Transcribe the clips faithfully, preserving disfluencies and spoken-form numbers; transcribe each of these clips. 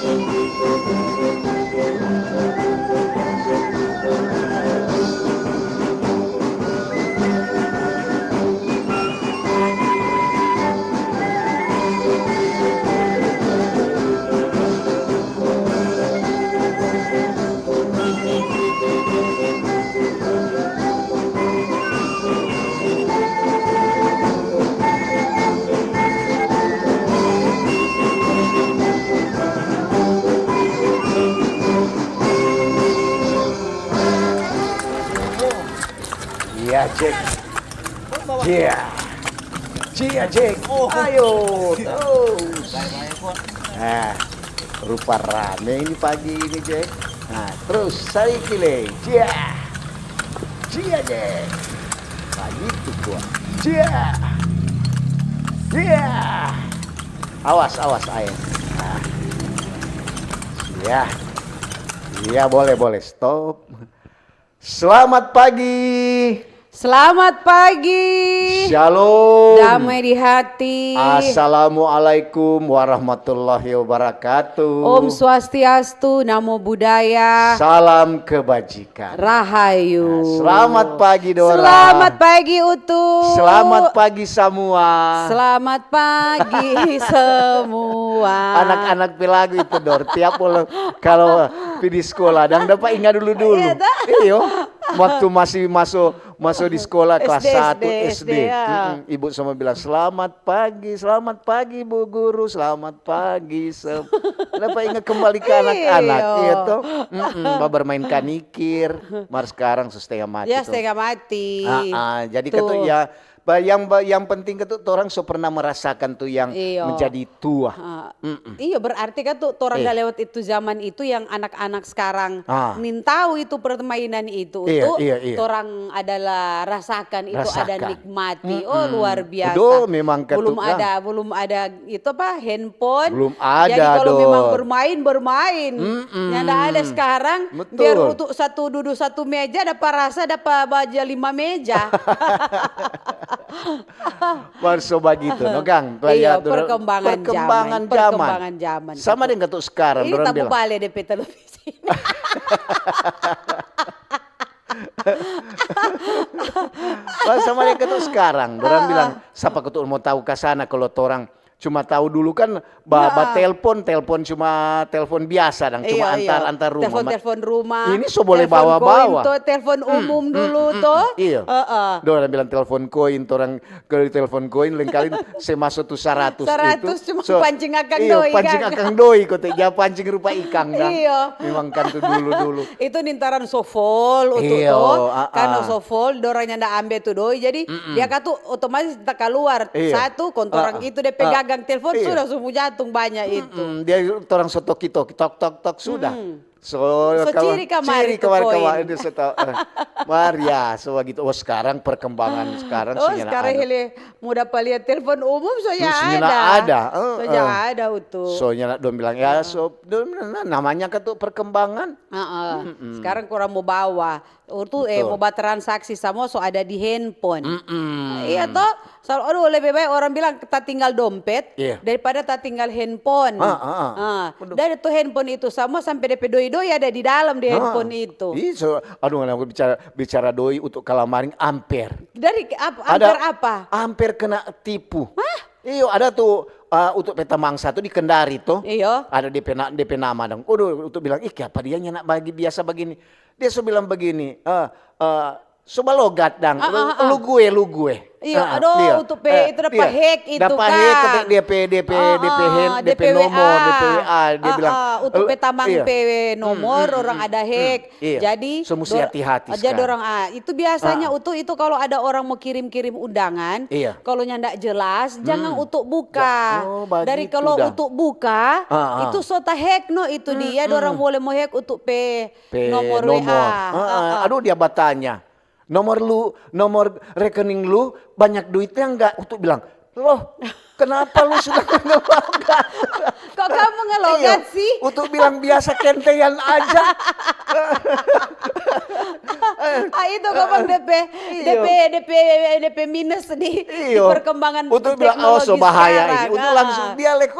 Iya, Jack. Iya. Iya, Jack. Ayo, terus. Nah, rupa rame ini pagi ini, Jack. Nah, terus, saiki lei. Iya. Iya, Jack. Nah, gitu gua. Iya. Iya. Awas, awas, ae. Nah. Iya. Iya, boleh, boleh. Stop. Selamat pagi. Selamat pagi. Shalom. Damai di hati. Assalamualaikum warahmatullahi wabarakatuh. Om Swastiastu, Namo Buddhaya. Salam kebajikan. Rahayu. Nah, selamat pagi, Dora. Selamat pagi, Utu. Selamat pagi, samua. Selamat pagi, semua. Anak-anak pe lagu itu, Dor. Tiap kalo, kalo pi di skola, dang dapa inga dulu-dulu. Iya, toh? Iyo, waktu masih maso, maso di skola kelas S D, satu S D, S D. Ya. Mm-mm. Ibu sama bilang, "Selamat pagi, selamat pagi, Bu Guru, selamat pagi." Sem-, dapa inga kembali ke anak-anak, iyo. Iya, toh? Mm-mm, ba bermain kanikir, mar sekarang so setengah mati. Ya, toh. Setengah mati. Ah, ah, jadi kan tuh, tuh. Ya, ba-, yang, ba-, yang penting kan tuh, torang so pernah merasakan tuh yang, iyo, menjadi tua. Ah, mm-mm. Iyo, berarti kan tuh torang, eh, da lewat itu zaman itu yang anak-anak sekarang, ah, nintau itu permainan itu, iya, tuh, iya, iya, torang adalah rasakan itu ada, rasakan, nikmati. Mm-mm. Oh, luar biasa. Aduh, memang ketuk, belum ada, belum ada itu apa, handphone. Belum ada. Jadi kalau memang bermain, bermain. Mm-mm. Nyanda ada sekarang, betul, biar untuk satu, dudu satu meja, dapa rasa, dapa baja lima meja. Mar so bagitu, no, Gang? Iya, perkembangan zaman, perkembangan zaman. Sama deng katu sekarang, ini dorang tamu bilang. Bale depe televisi. Mar sama deng katu sekarang, dorang bilang, "Sapa katu mo tau ka sana kalo torang cuma tau dulu kan ba, ba telpon, telpon cuma telpon biasa dang, cuma antar, antar rumah." Telpon, telpon rumah. Ini so boleh bawa-bawa. Telpon koin to, telpon umum dulu to. Iya. Heeh. Dorang bilang telpon koin, torang kalo di telpon koin lengkali se maso tu saratus itu. Saratus cuma pancing akang doi, pancing akang doi, kote ja pancing rupa ikang dang. Iya. Memang kan tu dulu-dulu. Itu nintaran so fol, utu to. Iyo, ah, kan so fol, dorang nyanda ambe tu doi. Jadi, dia katu otomatis takaluar. Iyo. Satu, kong torang itu depe gagang telpon sudah so mo jatung banya itu. Mm-mm, dia torang so toki-toki, tok, tok, tok, sudah. So, so kawa-, ciri kamari tu koin. Ciri kamari, kamari, kamari, dia so tau, eh. Mar ya, so bagitu. Oh, sekarang perkembangan sekarang so nyanda ada. Oh, sekarang hele mo dapa lia telpon umum so nyanda ada. So nyanda ada, eh, so nyanda ada, utu. So nyanda, dong bilang, ya, so, dong bilang, nah, namanya kan tu perkembangan. Heeh. Mm-mm. Sekarang kurang mo bawa. Utu, eh, mo batransaksi samua so ada di handphone. Mm-mm. Iya to? Sal-, aduh, lebe bae orang bilang tatinggal dompet daripada tatinggal handphone. Ah, ah, ah. Ah, dari tu handphone itu samua sampe depe doi-doi ada di dalam di handphone itu. Ih, so, aduh, ngana bicara, bicara doi untuk kalamaring amper. Dari ke-, ap-, amper apa? Amper kena tipu. Hah? Iyo, ada tu, ah, untuk pe tamang satu di Kendari to. Iyo. Ada depe na-, depe nama dong. Aduh, untuk bilang, "Ih, kiapa dia nyanda bagi biasa bagini?" Dia so bilang bagini, eh, eh, so balogat dang, ah, ah, ah, lu gue, lu gue. Iyo, ah, aduh, iyo, untuk pe, eh, itu dapa hack itu kan. Dapa hack, depe, depe, ah, depe ah, hand, depe nomor, depe W A, dia bilang, ah, untuk pe tamang pe nomor, orang ada hack. Iya. Jadi, so musti hati-hati sekarang. Jadi orang, ah, itu biasanya utu itu kalau ada orang mo kirim-kirim undangan, iya, kalau nyanda jelas, jangan utu buka. Ja-, oh, bagitu. Dari kalau utu buka, ah, ah, itu so ta-hack no itu dia, dorang boleh mo hack utu pe nomor W A. Ah, ah. Aduh, dia batanya, "Nomor lu, nomor rekening lu banyak duitnya nggak?" Utu bilang, "Loh, kenapa lu sudah ngelogat?" Kok kamu ngelogat sih? Iya, utu bilang, "Biasa kentean aja." Ah, itu memang depe, depe, depe, depe minus di, di perkembangan teknologi sekarang. Utu bilang, "Oh, so bahaya ini." Utu langsung dia leko,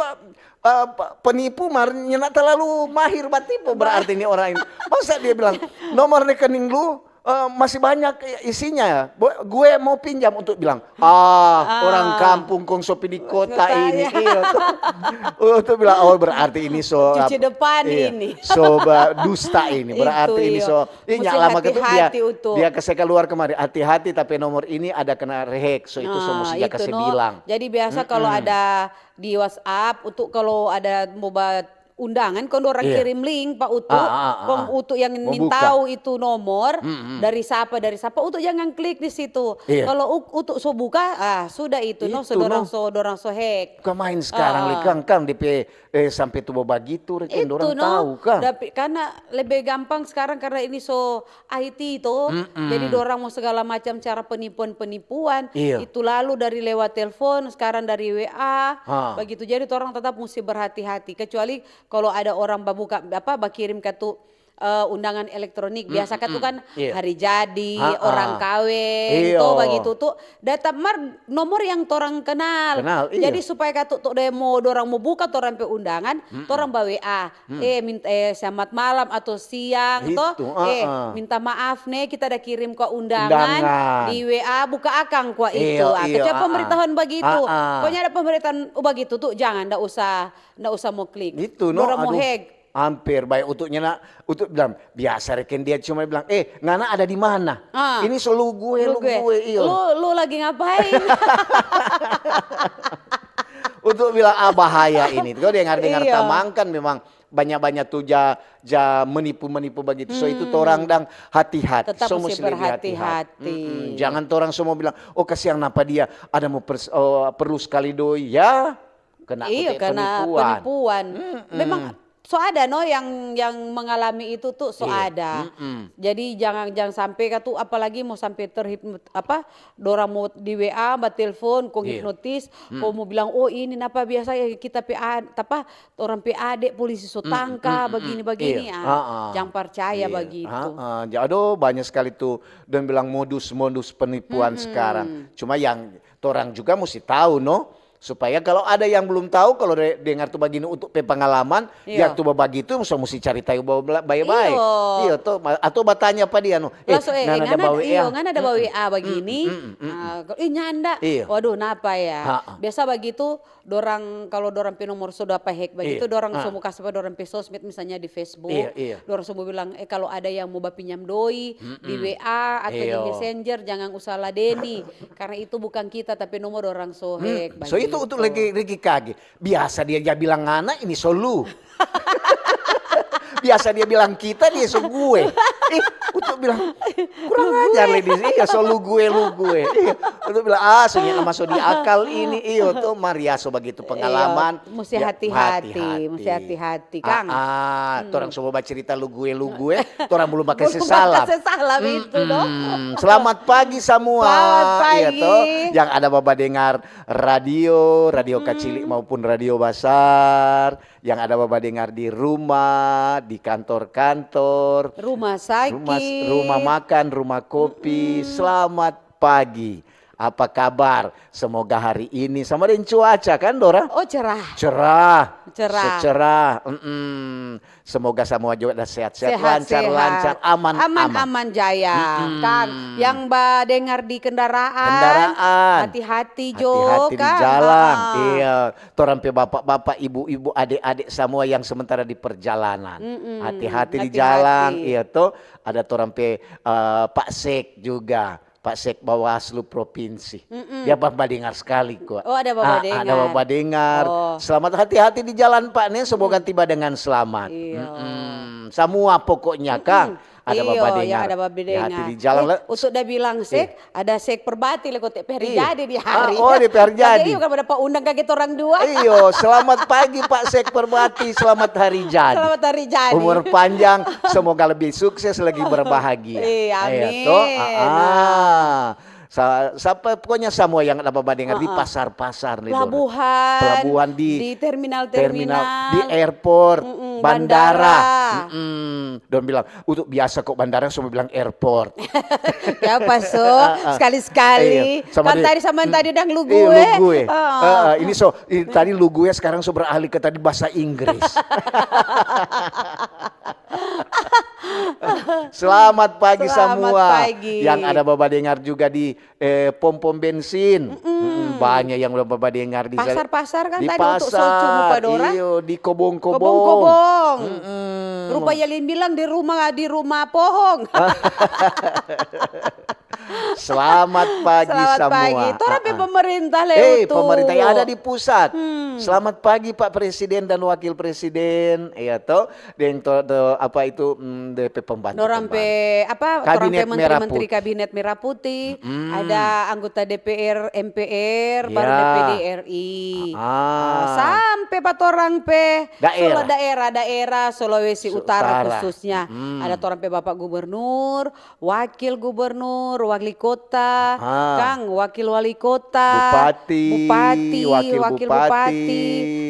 eh, pe-, penipu mar nyanda terlalu mahir batipu, berarti ini orang ini. Masa dia bilang, "Nomor rekening lu, eh, masih banyak isinya, bo-, gue mau pinjam," untuk bilang, "Ah, orang kampung kong so pi di kota ini." Iya, tuh. Untuk bilang, "Oh, berarti ini so, cuci depan ini, so ba-, dusta ini." Berarti ini so, iya, lama ketuk dia, dia kase keluar kemari, "Hati-hati, tapi nomor ini ada kena rehek, so itu so musti ja kase bilang." Jadi biasa kalau ada di WhatsApp, untuk kalau ada mo ba undangan, kong dorang kirim link pa utu, kong utu yang nintau itu nomor, dari sapa, dari sapa, utu jangan klik di situ. Iya. Kalau u-, utu so buka, ah, sudah itu, no, so dorang so, dorang so hack. Bukan main sekarang, le, kang, kang, depe, eh, sampe tu bagitu, reken dorang tau, kang. Tapi karena lebe gampang sekarang karena ini so I T to, jadi dorang mo segala macam cara penipuan-penipuan, itu lalu dari lewat telepon, sekarang dari W A, bagitu. Jadi torang tetap musti berhati-hati, kecuali kalo ada orang babuka, apa, bakirim katu, eh, undangan elektronik, biasa katu kan hari jadi, orang kaweng, to, bagitu tu, datang mar nomor yang torang kenal. Jadi supaya katu to, de mo, dorang mo buka torang pe undangan, torang ba W A. Eh, mint-, eh, selamat malam atau siang, to. Eh, minta maaf ne, kita ada kirim kwa undangan di W A, buka akang kwa itu. Ah, kecil pemberitahuan bagitu. Pokoknya ada pemberitahuan bagitu tu, jangan, nda usah, nda usah mo klik. Itu, no, dorang mo hack. Amper bae utuknya nak, utuk bilang, biasa reken dia cuma bilang, "Eh, ngana ada di mana?" Ini so lu gue, lu gue, iyo. Lu, lu lagi ngapain? Untuk bilang, "Ah, bahaya ini." Kau dengar-dengar tamang kan memang banyak-banyak tu ja, ja menipu-menipu bagitu. So itu torang dang hati-hati. Tetap so musti berhati-hati. Jangan torang semua bilang, "Oh, kasiang napa dia ada mau pers-, oh, perlu sekali doi." Ya, kena penipuan. Memang so ada no yang, yang mengalami itu tu so ada. Jadi jangan, jangan sampai katu, apalagi mau sampai terhipnot-, apa, dorang mau di W A, ba telepon, kong hipnotis, kong mau bilang, "Oh, ini napa biasa ya kita pe ad-, apa, orang pe ade polisi so tangka, bagini-bagini." Ah, jang parcaya bagitu. Aduh, banyak sekali tu dong bilang modus-modus penipuan sekarang. Cuma yang torang juga musti tahu, no? Supaya kalau ada yang belum tahu, kalau de-, dengar tu bagini untuk pe pengalaman, ya tu bagitu, so musti cari tahu bae-bae. Iyo to, atau batanya pa dia, no? "Eh, ngana ada bawa W A?" Iyo, ngana ada bawa W A bagini. Ah, "Ih, nyanda." Waduh, napa ya? Biasa bagitu, dorang, kalo dorang pe nomor so dapa hack bagitu, dorang so mo kase pa dorang pe sosmed, misalnya di Facebook, dorang so mo bilang, "Eh, kalo ada yang mo bapinjam doi di W A atau di Messenger, jangan usah ladeni, karena itu bukan kita, tapi nomor dorang so hack." So itu bagitu. Untuk lagi, lagi kage. Biasa dia ja bilang ngana, ini so lu. Biasa dia bilang kita, dia so gue. Ih, untuk bilang, kurang ajar le di sini, iya, so lu gue, lu gue. Iya, untuk bilang, "Ah, so nyanda maso di akal ini." Iyo, tuh, mar ya so bagitu pengalaman. Musti hati-hati, musti hati-hati, Kang. Ah, torang so bacerita lu gue, lu gue, torang belum bakase salam. Belum bakase salam itu, no? Selamat pagi samua. Selamat pagi. Iya, toh. Yang ada babadengar radio, radio kacili maupun radio basar, yang ada babadengar di rumah, di kantor-kantor, rumah sakit, rumah makan, rumah kopi. Selamat pagi. Apa kabar? Semoga hari ini sama deng cuaca kan, Dora? Oh, cerah. Cerah. Cerah. So cerah. Semoga samua juga ada sehat-sehat, lancar-lancar, aman-aman. Aman-aman jaya, Kang. Yang badengar di kendaraan, hati-hati jo, Kang. Hati-hati di jalan. Iya, torang pe bapak-bapak, ibu-ibu, adek-adek samua yang sementara di perjalanan. Hati-hati di jalan, iya to. Ada torang pe, eh, Pak Sek juga. Pak Sek Bawaslu Provinsi. Dia babadengar skali kwa. Oh, ada babadengar. Ada babadengar. Selamat, hati-hati di jalan, Pak, ne. Semoga tiba dengan selamat. Iya. Samua pokoknya, Kang. Ada babadengar. Ada babadengar. Hati-hati di jalan, le. Untuk da bilang Sek, ada Sek Perbati le, kote pe hari jadi di hari. Oh, di pe hari jadi. Iya, kan pada pa undang kage torang dua. Iyo, selamat pagi, Pak Sek Perbati. Selamat hari jadi. Selamat hari jadi. Umur panjang, semoga lebih sukses, lagi berbahagia. Iya, amin. Iya, to? Ah, ah. Sa-, sapa, pokoknya samua yang ada badengar di pasar-pasar, di pelabuhan, pelabuhan, di terminal-terminal, di airport, bandara. Mm-mm. Dong bilang, untuk biasa kok bandara, semua bilang airport. Ya apa so, sekali-sekali. Iya. Kan tadi sama tadi dang lugu, eh. Lugu, eh. Ini so, tadi lugu, eh, sekarang so beralih ke tadi bahasa Inggris. Selamat pagi semua. Yang ada badengar juga di eh, pom-pom bensin. Mm-mm. Banyak yang udah badengar di pasar-pasar kan di tadi pasar, untuk soco mupa dorang. Iyo, di kobong-kobong. Kobong-kobong. Rupa Yalin bilang di rumah, di rumah pohong. Selamat pagi. Selamat semua. Pagi. Torang pe pemerintah lewat. Eh, pemerintah yang ada di pusat. Hmm. Selamat pagi Pak Presiden dan Wakil Presiden, ya toh. Deng to, to, apa itu, mm, de pe pembantu. Dorang pe apa, dorang pe menteri-menteri kabinet merah putih, ada anggota D P R, M P R, baru D P D R I. Ah, sampe pa torang pe daerah, daerah-daerah Sulawesi Utara khususnya. Ada torang pe Bapak Gubernur, wakil gubernur, wali kota, kang, wakil wali kota, bupati, wakil bupati,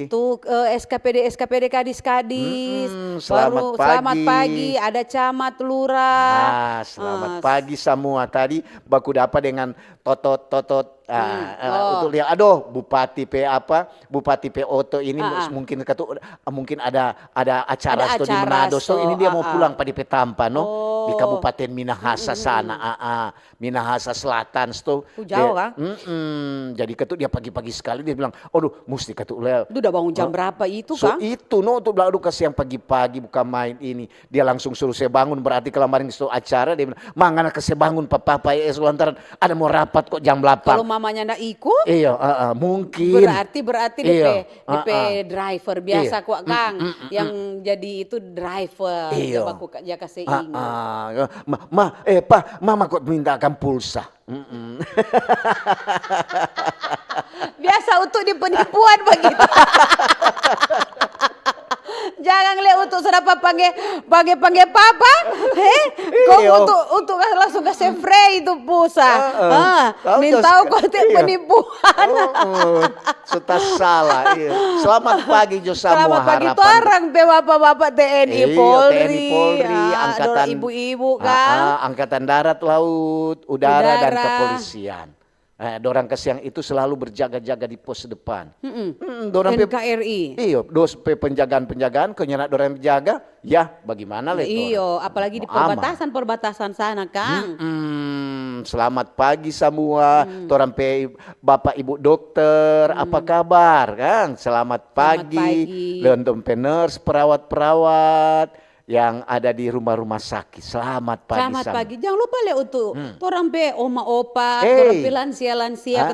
tu, eh, S K P D, S K P D, kadis-kadis. Baru selamat pagi, ada camat, lurah. Ah, selamat pagi samua. Tadi baku dapa dengan totot, totot, ah, eh, untuk lia, adoh, bupati pe apa, bupati pe oto ini mungkin katu, mungkin ada, ada acara sto di Manado, so ini dia mo pulang pa dia pe tampa, no, di Kabupaten Minahasa sana, ah, ah, Minahasa Selatan sto. Jao, kan? Mm-mm. Jadi katu dia pagi-pagi skali dia bilang, "Adoh, musti katu lea." Duh, da bangun jam brapa itu, kang? So itu, no, tu bilang, "Adoh, kasiang pagi-pagi buka main ini." Dia langsung suru se bangun, berarti kalamaring so acara, dia bilang, "Ma, ngana kase bangun pa papa es lantaran ada mo rapat kok jam delapan." Kalo mama nyanda iko, iyo, uh, uh, mungkin. Berarti, berarti iyo, depe, uh, uh, depe driver biasa, iyo, kwa, kang, mm, mm, mm, yang jadi itu driver. Iyo. Baku ja kase ingat. Uh, uh, ma, ma, eh, pa, mama kok minta akang pulsa. Mm-mm. Biasa untuk di penipuan begitu. Jangan le untuk so dapa pangge, pangge, pangge papa, he? Kong untuk, untuk langsung kase frei itu pulsa. Nin tau kote penipuan. So tasala, iyo. Selamat pagi jo samua. Selamat pagi, harapan. Torang pe bapak-bapak T N I, iyo, Polri. T N I Polri, ah, angkatan, ibu-ibu, ah, kan? Ah, angkatan darat, laut, udara, dan kepolisian. Eh, dorang kasiang itu selalu berjaga-jaga di pos depan. Mm-mm. Mm, dorang pe, N K R I. Iyo, dos pe penjagaan-penjagaan, kong nyanda dorang jaga, ya, bagimana le? Iyo, apalagi di perbatasan-perbatasan sana, kang. Mm-mm. Selamat pagi samua, torang pe bapak ibu dokter, apa kabar, kang? Selamat pagi. Selamat pagi. Dong pe nurse, perawat-perawat yang ada di rumah-rumah sakit. Selamat pagi. Selamat pagi. Jang lupa le untuk torang pe oma opa, torang pe lansia-lansia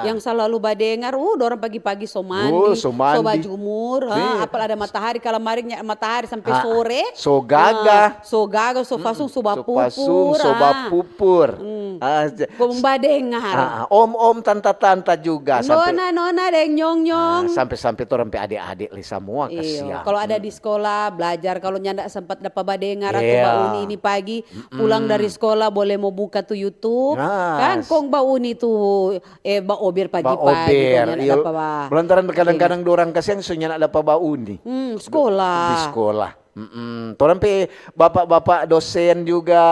yang selalu badengar. Uh, dorang pagi-pagi so mandi, so bajumur, ha, apal ada matahari, kalamaring nya matahari sampe sore. So gaga. So gaga, so fasung, so bapupur. So fasung, so bapupur. Kong badengar. Om-om, tanta-tanta juga. Nona-nona deng nyong-nyong. Sampe-sampe torang pe ade-ade le samua kasiang. Kalo ada di skola, blajar, kalo nyanda sempat dapa badengar atau bauni ini pagi, pulang dari skola boleh mo buka tu YouTube, kan kong bauni tu, eh, baober pagi-pagi, kalo nyanda dapa ba. Lantaran kadang-kadang dorang kasiang so nyanda dapa bauni. Hmm, skola. Di skola. Mm-mm. Torang pe bapak-bapak dosen juga,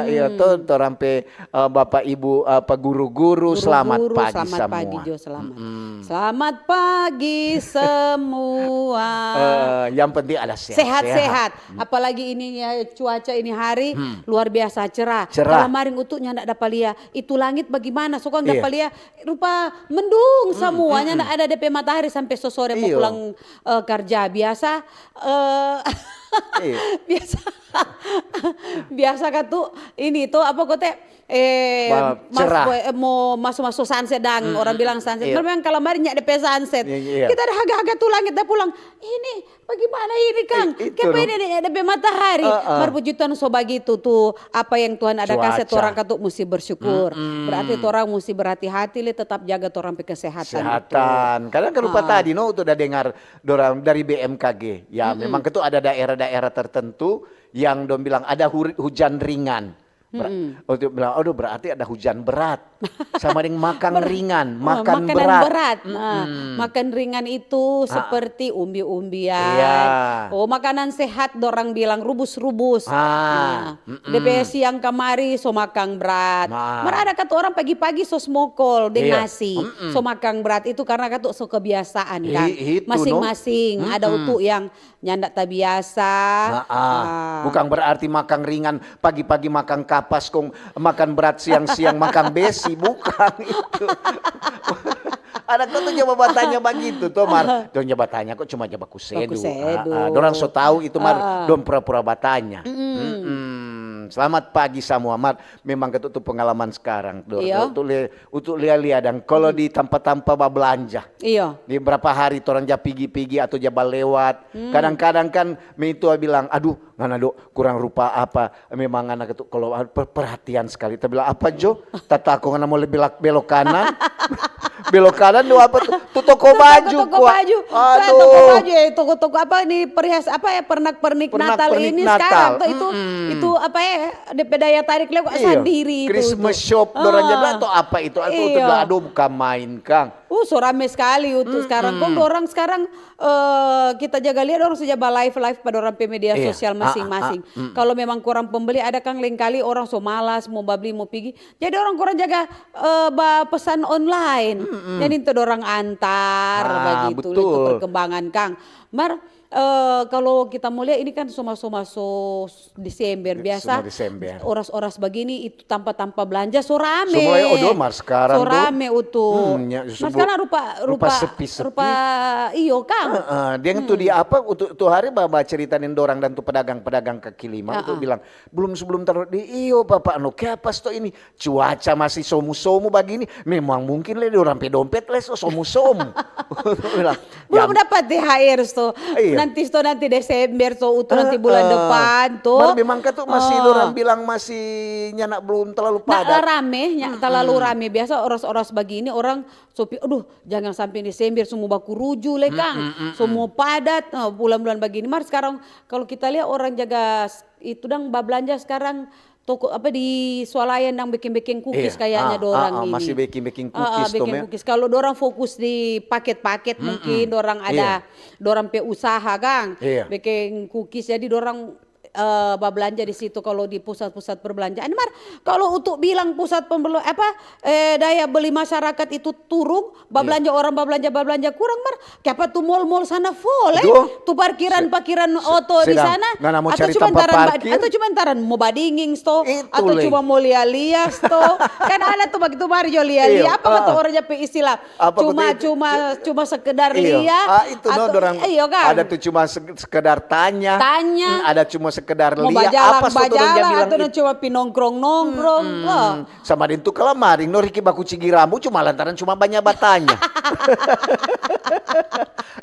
ya to, torang pe, eh, bapak ibu, apa, guru-guru, selamat pagi samua. Guru-guru, selamat pagi jo, selamat. Mm-mm. Selamat pagi semua. Eh, yang penting ada sehat-sehat. Sehat-sehat. Apalagi ini ya, cuaca ini hari luar biasa cerah. Cerah. Kalamaring utu nyanda dapa lia. Itu langit bagimana? So kong dapa lia, rupa mendung samua. Nyanda ada depe matahari sampe so sore mo pulang, eh, karja. Biasa, eh, biasa, biasa katu ini to, apa kote, eh, mo maso-maso sunset dang, orang bilang sunset. Mar memang kalamaring nya depe sunset. Kita ada haga-haga tu langit da pulang. Ini bagimana ini, kang? Kiapa ini nya depe matahari? Mar puji Tuhan so bagitu tu, apa yang Tuhan ada kase, torang katu musti bersyukur. Berarti torang musti berhati-hati le, tetap jaga torang pe kesehatan. Kesehatan. Kadang kan lupa tadi, no, tu da dengar dorang dari B M K G. Ya, memang katu ada daerah-daerah tertentu yang dong bilang ada hujan ringan. Untuk bilang, "Adoh, berarti ada hujan berat." Sama deng makang Ber- ringan, Oh, makan makanan berat. berat. Nah, Mm-mm. makan ringan itu Ah. seperti umbi-umbian. Iya. Oh, makanan sehat dorang bilang rubus-rubus. Ah, Nah, depe siang kamari so makang berat. Nah. Mar ada katu orang pagi-pagi so smokol deng Iya. nasi. Mm-mm. So makang berat itu karena katu so kebiasaan kan. I-, itu, no. Masing-masing. Ada Mm-mm. utu yang nyanda tabiasa. Ah, ah. Bukan berarti makang ringan, pagi-pagi makang kapas, kong makan berat siang-siang makang besi, bukan itu. Ada katu coba batanya bagitu to, Mar. Dong coba tanya kok cuma coba kusedu. Baku sedu. Ah, ah. Dorang so tahu itu, Mar. Ah. Dong pura-pura batanya. Mm-mm. Selamat pagi samua, Mar. Memang katu tu pengalaman sekarang. Dor. Iya. Untuk lia, untuk lia-lia dan kalau di tampa-tampa bablanja. Iyo. Di berapa hari torang ja pigi-pigi atau ja balewat. Kadang-kadang kan meitua bilang, "Aduh, ngana do kurang rupa apa?" Memang ngana katu kalau per-, perhatian sekali. Ta bilang, "Apa jo? Tatako ngana mo belok, belok kanan?" Belok kanan do apa tu? Tu toko baju Toko kwa. baju. Nah, Aduh. Toko baju, eh, toko-toko apa nih, perhias apa ya, pernak-pernik Natal Pernak-pernik ini Natal. Sekarang tuh itu Mm-mm. itu apa ya, depe daya tarik lewat Iya. sendiri itu. Christmas Tuh. shop, dorang ja Ah. Atau apa itu? Atau Iya. Aduh, bukan main kang. Uh, so rame sekali itu sekarang. Kong dorang sekarang, eh, kita jaga lia dorang so ja ba live-live pa dorang pe media Iya. sosial Ah, ah, masing-masing. ah, mm. Kalau memang kurang pembeli, ada kang lengkali orang so malas mo babli, mo pigi. Jadi orang kurang jaga, eh, ba pesan online. Jadi itu dorang antar Ah, bagitu betul. itu perkembangan kang. Mar, eh, kalau kita mo lia ini kan soma-soma so Desember biasa. Semua Desember. Oras-oras bagini itu tampa-tampa blanja so rame. So mulai odol, mar sekarang So tuh. rame utu. Hmm, ya, Mar sebelum- sekarang rupa rupa rupa sepi-sepi. rupa iyo kang. Heeh, dia tu di apa, tu, tu hari ba, ba cerita deng dorang dan tu pedagang-pedagang kaki lima, untuk bilang, "Belum sebelum taruh di iyo, Bapak, anu, kiapa sto ini? Cuaca masih somu-somu bagini, memang mungkin le dorang pe dompet le so somu-somu." Bilang, Belum "Ya, dapat T H R sto. Iya. Nanti sto nanti Desember sto utu nanti bulan Heeh. depan to." Mar memang katu masih Oh. dorang bilang masih nyanda belum terlalu Nah, padat. rame, nya, terlalu rame. Biasa oras-oras bagini orang so pi, aduh, jangan sampe Desember so mo baku ruju le kang. So mo padat, eh, bulan-bulan bagini. Mar sekarang kalau kita lia orang jaga s-, itu dang bablanja sekarang toko apa di swalayan dang bekeng-bekeng kukis Iya. kayaknya Ah, dorang ah, ah, ini. masih bekeng-bekeng Ah, ah, kukis to, bekeng Mem. kukis. Kalau dorang fokus di paket-paket mungkin dorang ada Iya. dorang pe usaha kang. Iya. Bekeng kukis jadi dorang, eh, bablanja di situ kalau di pusat-pusat perbelanjaan. Mar kalau untuk bilang pusat pembelo apa, eh, daya beli masyarakat itu turung, bablanja orang bablanja bablanja kurang mar. Kiapa tu mall-mall sana full eh? Aduh. Tu parkiran-parkiran oto di Sedang sana. ngana mo Atau cari cuma tampa taran ba- parkir? Atau cuma taran mo badinging sto, Itu atau le. Cuma mo lia-lia sto. Kan ada tu bagitu mar jo lia-lia. Iya, Apa kata ah. Orang ja pe istilah? Apa Cuma begitu? Cuma cuma sekedar Iya. Lia. Ah, itu no Atau- dorang Iyo kan? Ada tu cuma se- sekedar tanya. Tanya. Hmm, ada cuma sekedar Mo lia. bajalang, Apa so dorang ja bajalang, bilang atau itu? Cuma pinongkrong-nongkrong. Oh. Hmm, sama deng tu kalau maring no Riki baku cigi rambu cuma lantaran cuma banyak batanya.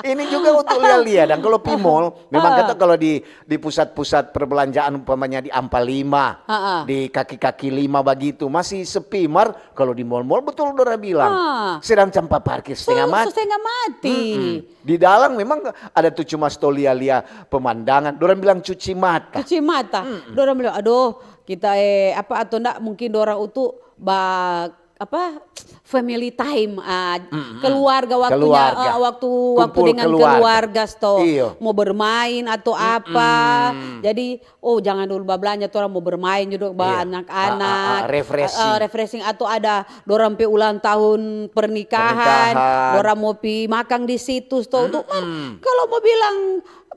Ini juga untuk lia-lia dan kalau pi mall, memang kata kalau di di pusat-pusat perbelanjaan umpamanya di Ampa Lima, Ha-ha. di kaki-kaki lima bagitu masih sepi mar. Kalau di mall-mall betul dora bilang, Ah. sedang campa parkir setengah So- mati. Setengah mati. Mm-mm. Di dalam memang ada tu cuma sto lia-lia pemandangan. Dorang bilang cuci mata. Cuci mata. Dorang bilang, aduh, kita eh apa atau ndak mungkin dorang utu ba apa family time, ah, keluarga waktunya, Keluarga. Ah, waktu waktu Kumpul dengan keluarga. Keluarga sto Iyo. Mau bermain atau apa. Jadi oh jangan dulu bablanja, torang mau bermain juga ba Iya. Anak-anak. Ah, ah, ah, refreshing. Ah, ah, refreshing atau ada dorang pe ulang tahun pernikahan, Pernikahan. Dorang mau pi makang di situ sto. Tuh, mar, kalau mau bilang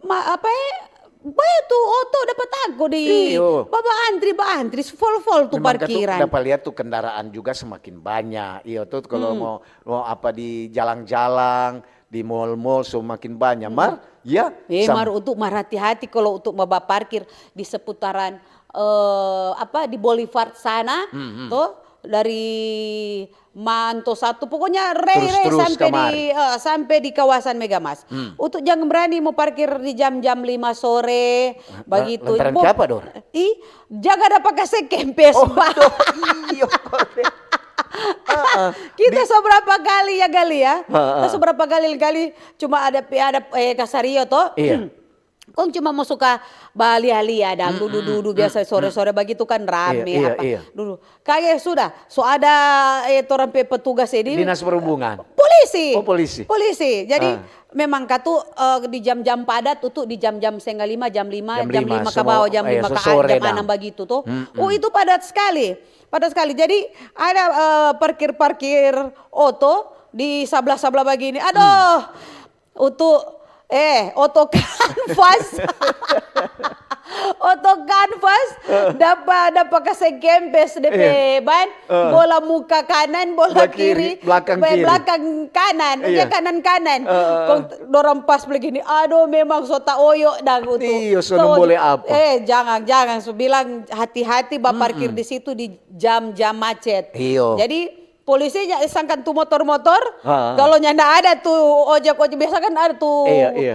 ma, apa eh, bae tu oto dapat aku di Iyo. Baba antri, ba antri, full-full tu Memang katu parkiran. Dapat lihat tu kendaraan juga semakin banyak. Iyo tu kalau mau mau apa di jalang-jalang, di mall-mall semakin banyak. Mar, ya. Eh, Sam- mar untuk mar hati-hati kalau untuk mau ba parkir di seputaran eh apa di Boulevard sana, tuh dari Manto satu, pokoknya rei rei Terus-terus sampai di kamari. Eh, sampai di kawasan Megamas. Untuk jangan berani mau parkir di jam-jam lima sore, begitu. Lantaran Mau- kiapa, Dor? Ih, jaga ada pakai sekempes, Oh, Pak. Dor, iyo, kode. Heeh. Kita seberapa kali ya kali ya? Heeh. Kita seberapa kali kali cuma ada ada eh kasario toh. Iya. Kong cuma mo suka balia-lia dang, dudu-dudu biasa sore-sore bagitu kan rame apa. Dudu. Kage sudah, so ada, eh, torang pe petugas ini. Dinas Perhubungan. Polisi. Oh, polisi. Polisi. Jadi memang katu, eh, di jam-jam padat itu di jam-jam setengah lima, jam lima, jam lima ke bawah, jam lima ke jam enam bagitu tuh. Oh, itu padat sekali. Padat sekali. Jadi ada, eh, parkir-parkir oto di sabla-sabla bagini. Aduh, Utu, eh, oto kanvas. Oto kanvas, dapa, dapa kase kempes de pe ban, bola muka kanan, bola kiri, belakang kiri. Belakang kanan, ya kanan-kanan. Kong dorang pas begini, aduh, memang so taoyo dang utu. Iyo, so nembole apa? Eh, jangan, jangan, so bilang hati-hati baparkir di situ di jam-jam macet. Iyo. Jadi, polisi ja sangkan tu motor-motor, kalau nyanda ada tu ojek-ojek, biasa kan ada tu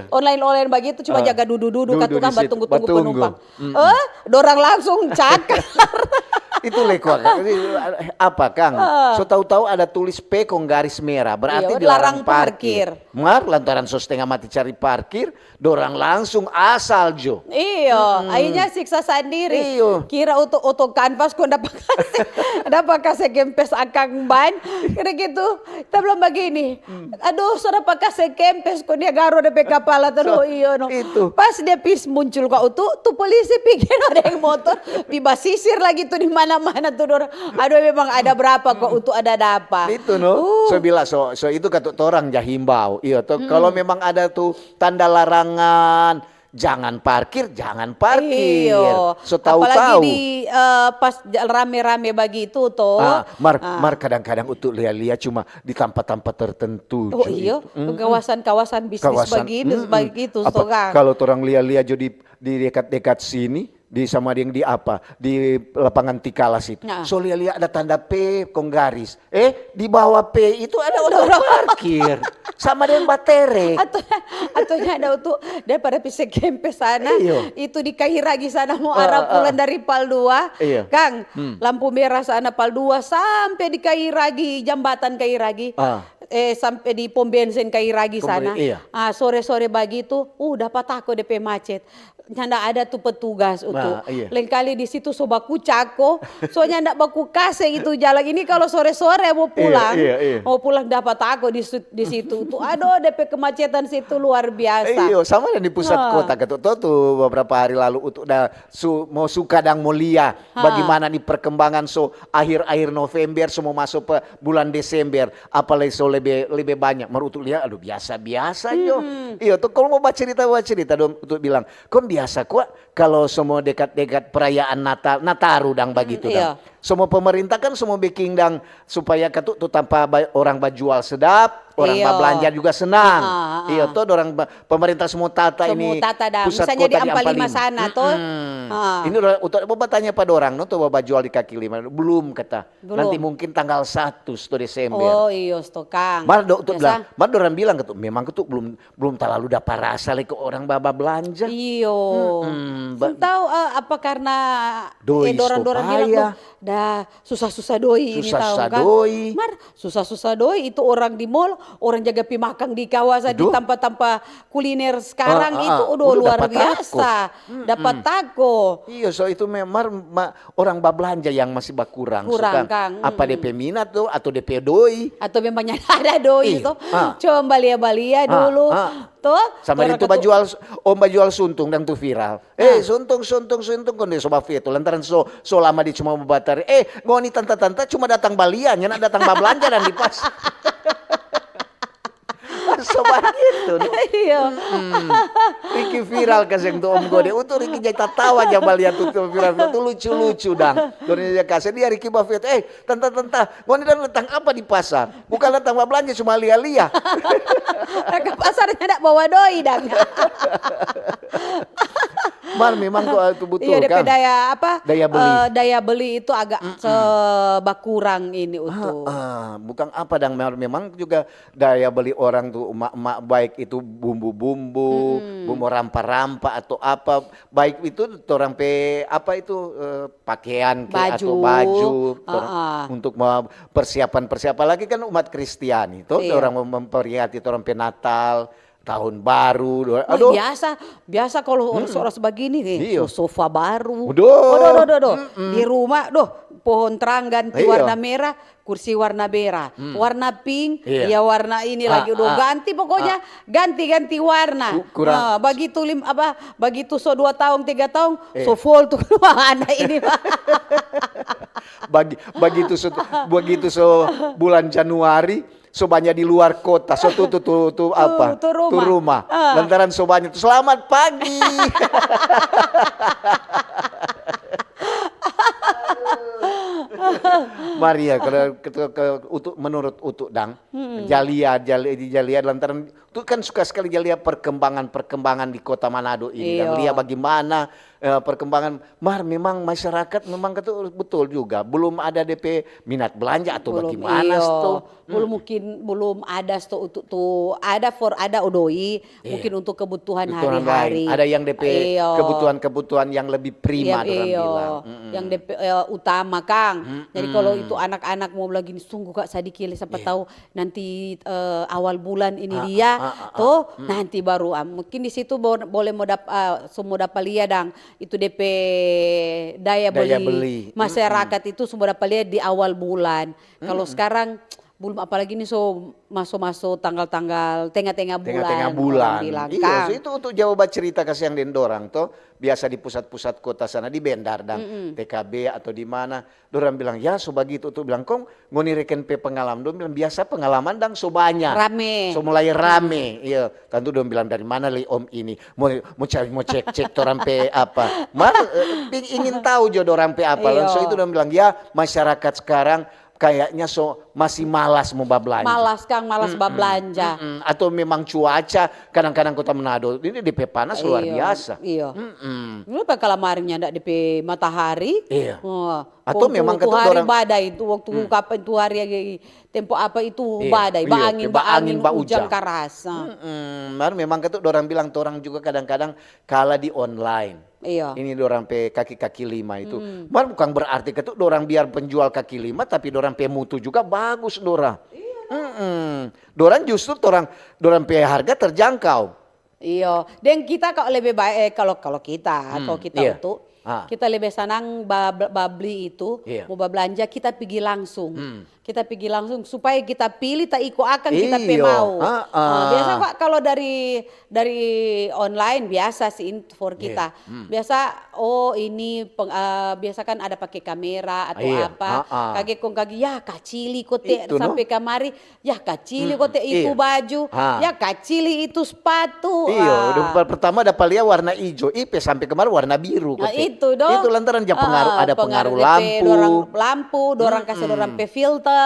online-online bagitu, cuma jaga dudu-dudu, katu kan batunggu-tunggu penumpang. Eh, dorang langsung cakar. Itu leko, apa, Kang? So tau-tau ada tulis P kong garis merah, berarti dilarang parkir. Mar, lantaran so stenga mati cari parkir, dorang langsung asal jo. Iyo, akhirnya siksa sandiri. Iyo. Kira oto, oto kanvas kong dapa kase, dapa kase kempes akang ban. Kira gitu, kita bilang bagini, aduh, so dapa kase kempes kong dia garo de pe kapala terus. Iyo, no. Itu. Pas dia pis muncul ka utu, tu polisi pikir ada yang motor, pi basisir lagi tu di mana-mana tu dorang. Aduh, memang ada berapa kok utu ada dapa. Itu, no. So bilang, so, so itu katu torang ja himbau. Iyo, to, kalau memang ada tu tanda larangan, jangan parkir, jangan parkir. Iyo. So tau-tau. Apalagi di, eh, pas ja-, rame-rame bagitu to. Ah, mar, mar kadang-kadang untuk lia-lia cuma di tampa-tampa tertentu. Oh, iyo, kawasan-kawasan bisnis bagitu, bagitu to, Kang. Kalau torang lia-lia jo di, di dekat-dekat sini, di sama deng di apa, di lapangan Tikala situ. So lia-lia ada tanda P kong garis. Eh, di bawah P itu ada oto parkir. Sama deng batere. Atau, atau ada tu daripada pise kempe sana, itu di Kairagi sana mo arah pulang dari Pal dua. Kang, lampu merah sana Pal dua sampe di Kairagi, jambatan Kairagi. Eh, sampe di pom bensin Kairagi sana. Ah, sore-sore bagitu, uh, dapa tako de pe macet. Nyanda ada tu petugas utu. Lengkali di situ so baku cako, so nyanda baku kase itu jalan. Ini kalo sore-sore mo pulang, mo pulang dapa tako di su-, di situ tu. Aduh, de pe kemacetan situ luar biasa. Iyo, sama deng di pusat kota, katu to tu beberapa hari lalu utu da su-, mo suka dang mo lia bagimana ni perkembangan so akhir-akhir November, so mo maso pe bulan Desember, apalai so lebe, lebe banya. Mar utu lia, aduh, biasa-biasa jo. Iyo, tu kalo mo bacerita, bacerita dong, utu bilang, kong biasa kwa kalo so mo dekat-dekat perayaan Natal, Nataru dang bagitu dang. So mo pemerintah kan so mo beking dang supaya katu tu tampa ba-, orang bajual sedap, orang bablanja juga senang. Iyo, to dorang ba-, pemerintah so mo tata ini pusat kota di Ampa Lima sana to. Ini utu mo batanya pa dorang, no, tu bajual di kaki lima, belum kata. Nanti mungkin tanggal satu sto Desember. Oh, iyo, sto, Kang. Mar do-, tu bilang, mar dorang bilang katu, memang katu belum, belum talalu dapa rasa lei ke orang bablanja. Iyo. Seng tau, eh, apa karena, eh, dorang-dorang bilang, "Duh, dah susah-susah doi ini tau, Kang." Mar, susah-susah doi itu orang di mall, orang jaga pi makang di kawasan, di tampa-tampa kuliner skarang itu, aduh, luar biasa. Dapa tako. Iyo, so itu memang ma-, orang bablanja yang masih bakurang. Kurang, Kang. Apa de pe minat tu, atau de pe doi? Atau memang nyanda ada doi to? Cuma balia-balia dulu. To? Sama deng tu bajual, om bajual suntung dang tu viral. Eh, suntung, suntung, suntung, kong dia so bafeto. Lantaran so, so lama dia cuma babatari. Eh, ngoni tanta-tanta cuma datang balia, nyanda datang bablanja dang di pasar. So bagitu, no? Iyo. Riki viral kaseng tu Om Gode. Utu Riki jadi tatawa ja balia tu, tu viral tu lucu-lucu dang. Dorang ja kaseng dia Riki bafeto. Eh, tanta-tanta, ngoni dang datang apa di pasar? Bukan datang bablanja, cuma lia-lia. Ke pasar nyanda bawa doi dang. Mar memang tu, tu butul, Kang. Iyo, de pe daya apa? Daya beli. Eh, daya beli itu agak bakurang ini utu. Bukan apa dang, mar memang juga daya beli orang tu, emak-emak, baik itu bumbu-bumbu, bumbu rampa-rampa atau apa, baik itu torang pe apa itu, eh, pakean ke atau baju, untuk me-, persiapan-persiapan. Apalagi kan umat Kristiani to, orang mem-, memperingati torang pe Natal, Tahun baru, do-, Wah, aduh. biasa, biasa kalau oras-oras bagini nih, Iyo. so-, sofa baru. Udah. Aduh, aduh, aduh, aduh. Mm-mm. Di rumah, doh, pohon terang ganti Iyo. warna merah, kursi warna merah, Hmm. warna pink, Iya. ya warna ini Ah, lagi, udah ah, ganti pokoknya, ah. ganti-ganti warna. Ku-, kurang. Ah, bagitu lim-, apa, bagitu so dua tahun, tiga tahun, Eh. so full tuh rumah anak ini, Pak. Bagi-, bagitu so, begitu so bulan Januari, so banya di luar kota, so tu, tu, tu, tu apa? Tu rumah. Tu rumah. Ah. Lantaran so banya tu, "Selamat pagi." Maria, kalau ke, ke, ke Utu, menurut Utu dang, Mm-mm. ja lia, ja lia, ja lia lantaran tu kan suka sekali ja lia perkembangan-perkembangan di kota Manado ini, dang Iyo. lia bagaimana, eh, perkembangan. Mar, memang masyarakat memang kata betul juga, belum ada depe minat belanja atau Belum, bagaimana iyo. sto? Belum Hmm. mungkin, belum ada sto untuk tu, ada for ada odoi, Iya. mungkin untuk kebutuhan Kebutuhan hari-hari. lain. Ada yang depe Iyo. kebutuhan-kebutuhan yang lebih prima, Iya, dorang iyo. bilang. Mm-mm. Yang depe, eh, utama, Kang. Mm-mm. Jadi kalau itu anak-anak mau lagi, sungguh, Kak, sadiki, siapa Iya. tahu nanti, eh, awal bulan ini Ah, dia, ah, ah, ah. toh, Hmm. nanti baru, ah, mungkin di situ bo-, boleh mo dap-, ah, so mo dapa lia dang, itu depe daya Daya beli beli. masyarakat Mm-mm. itu so mo dapa lia di awal bulan. Kalau Mm-mm. sekarang belum, apalagi ini so maso-maso tanggal-tanggal tengah-tengah bulan, Tengah-tengah orang bulan. bilang, Iya, Kang. so itu untuk jauh bacerita kasiang deng dorang, toh. Biasa di pusat-pusat kota sana, di Bendar dang, Mm-mm. T K B atau di mana. Dorang bilang, "Ya, so bagitu tu." Bilang, "Kong ngoni reken pe pengalaman?" Dong bilang, "Biasa pengalaman dang so banya. Rame. So mulai rame." Iya, tantu dong bilang, "Dari mana lei om ini? Mo, mo cari, mo cek-cek torang pe apa?" Mar, eh, pi-, ingin tahu jo dorang pe apa. Iyo. Langsung itu dong bilang, "Ya, masyarakat sekarang kayaknya so masih malas mo bablanja." Malas, Kang, malas Mm-mm, bablanja. mm-mm. Atau memang cuaca, kadang-kadang Kota Manado ini depe panas luar Iyo, biasa. iyo. Mm-mm. Lu pa kalamaring nyanda depe matahari? Iya. Oh, Atau kong memang tu, kata tu hari orang badai tu, waktu Hmm. kapan tu hari lagi, tempo apa itu Iya, badai, iya, baangin, ba baangin, angin, ba ujang ujang. karas, ah. Mm-mm. Mar memang kata orang bilang, torang juga kadang-kadang kalah di online. Iya. Ini dorang pe kaki-kaki lima itu. Hmm. Mar bukan berarti kata dorang biar penjual kaki lima, tapi dorang pe mutu juga bagus dorang. Iya, Mm-mm. Dorang justru torang, dorang pe harga terjangkau. Iyo, deng kita kalo lebe bae, eh, kalo, kalo kita, Hmm, kalo kita iya. Utu, Ah. kita lebe sanang ba-, ba-, babli itu, Iya. mo bablanja, kita pigi langsung. Hmm. Kita pigi langsung supaya kita pili, ta iko akang kita pe Iyo, mau. Ah, ah. biasa kwa kalo dari, dari online biasa sih in-, for Iya. kita. Hmm. Biasa, oh, ini peng-, ah, biasa kan ada pake kamera atau Iya, apa. ah, ah. Kage kong kage, ya kacili kote Itu, no? sampe kamari. Ya kacili Mm-mm. kote itu Iya. baju, Ha. ya kacili itu sepatu. Iyo, Ah. udah per-, pertama dapa lia warna ijo, ipe sampe kemari warna biru Nah, kote. itu dong. Itu lantaran ja pengaruh, Ah, ada pengaruh pengaruh depe lampu. dorang lampu, dorang kase Mm-mm. dorang pe filter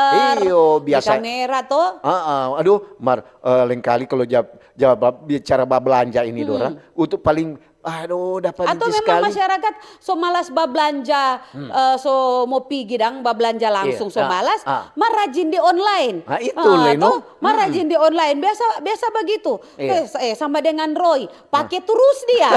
Iyo, di biasa. kamera to. Ah, ah. Aduh, mar, eh, lengkali kalau ja-, ja-, ba-, bicara bablanja ini Mm. dorang, untuk paling Aduh, dapa Atau biji memang skali. masyarakat so malas bablanja, Hmm. eh, so mo pigi dang bablanja langsung Iya, so ah, malas, ah. mar rajin di online. Ah, itu Ah, le, no? to, mar Hmm. rajin di online. Biasa, biasa bagitu. Iya. Eh, sa-, eh, sama dengan Roy, pake Ah. terus dia.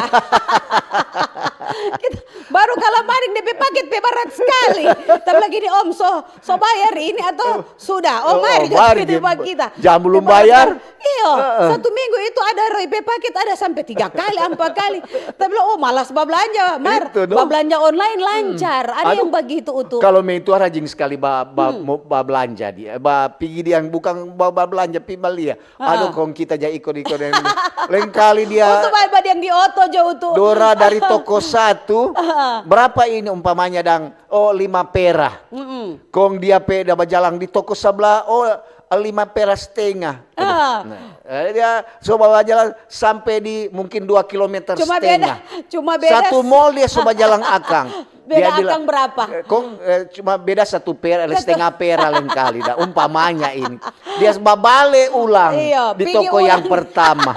Kita, baru kalamaring depe paket pe barat skali. Tapi lagi ni, "Om, so, so bayar ini atau Oh. sudah?" Oh, Oh, mari, oh, mari, gitu, gitu. bagi kita. Jam belum Baru bayar. skali. Iyo, Heeh. satu minggu itu ada Roy pe paket, ada sampe tiga kali, ampa kali. Ta bilang, "Oh, malas bablanja, mar. Itu, no. Bablanja online Hmm. lancar." Ada Aduh, yang bagitu, Utu. Kalau me itu rajin skali ba-, ba-, Hmm. mo-, bablanja dia. Ba-, pigi dia yang bukang ba-, bablanja, pi balia. Heeh. Aduh, kong kita ja iko-iko deng dia. Lengkali dia Utu bae ba yang di oto jo, Utu. Dora dari toko satu, Heeh. berapa ini umpamanya dang? Oh, lima pera. Mm-mm. Kong dia pe da bajalang di toko sabla, oh, lima pera stenga. Ah. Nah, eh, dia so bajalang sampe di mungkin dua kilometer Cuma stenga. beda, cuma beda Satu s- mall dia so bajalang akang. Beda Dia bilang, akang berapa? eh, kong, eh, cuma beda satu pera, Satu. stenga pera lengkali da, umpamanya ini. Dia babale ulang Iyo, di pigi toko yang ulang. pertama.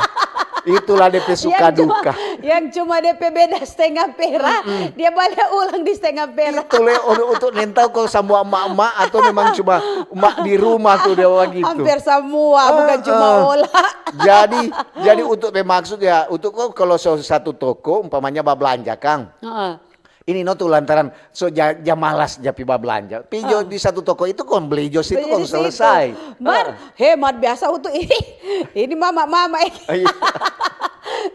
Itulah depe suka Yang cuma, duka. yang cuma depe beda stenga pera, Mm-mm. dia bale ulang di stenga pera. Itu le, untuk, untuk nentau kong samua emak-emak atau memang cuma emak di rumah tu dia bagitu. Hampir samua, bukan cuma Ah, ah. Ola. Jadi, jadi untuk pe maksud ya, untuk ko-, kalau so-, satu toko umpamanya bablanja, kang. Heeh. Ini no tu lantaran so ja, ja malas ja pi bablanja. Pi jo di satu toko itu kong beli jo situ Beli kong di situ. selesai. Mar, hemat biasa utu ini. Ini mama-mama eh. Ah, iya.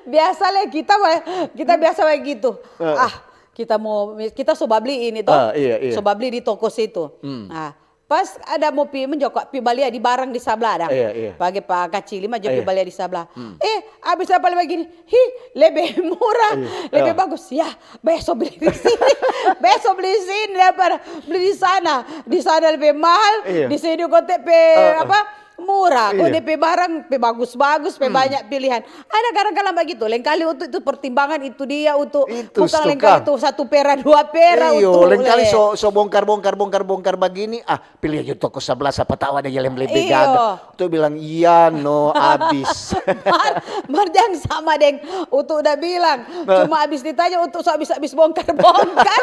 Biasa le kita wa- kita biasa begitu. Ah, kita mau kita so babli ini toh. Ah, iya, iya. So babli di toko situ. Ah, pas ada mau pi menjoko pi balia di barang di sabla ada. Iya, iya. Pagi pa kacili mah jo pi Iya. balia di sabla. Eh, abis apa lagi begini? Hi, lebe murah, lebe bagus. Ya, beso beli di sini. Beso beli di sini daripada beli di sana. Di sana lebe mahal, Iya. di sini kote pe apa? Murah. Kok Iya. depe barang pe bagus-bagus, pe banyak pilihan. Ada kadang-kadang begitu. Lain kali untuk itu pertimbangan itu dia untuk Itu bukan lain suka. Kali itu satu pera dua pera Iyo, untuk lain kali le. So, so bongkar bongkar bongkar bongkar begini, ah, pilih aja toko sebelah, siapa tahu ada yang lebih Iyo. gaga. Tuh bilang iya no abis. Mar, mar jang sama deng. Utu udah bilang, cuma abis ditanya Utu so abis-abis bongkar-bongkar.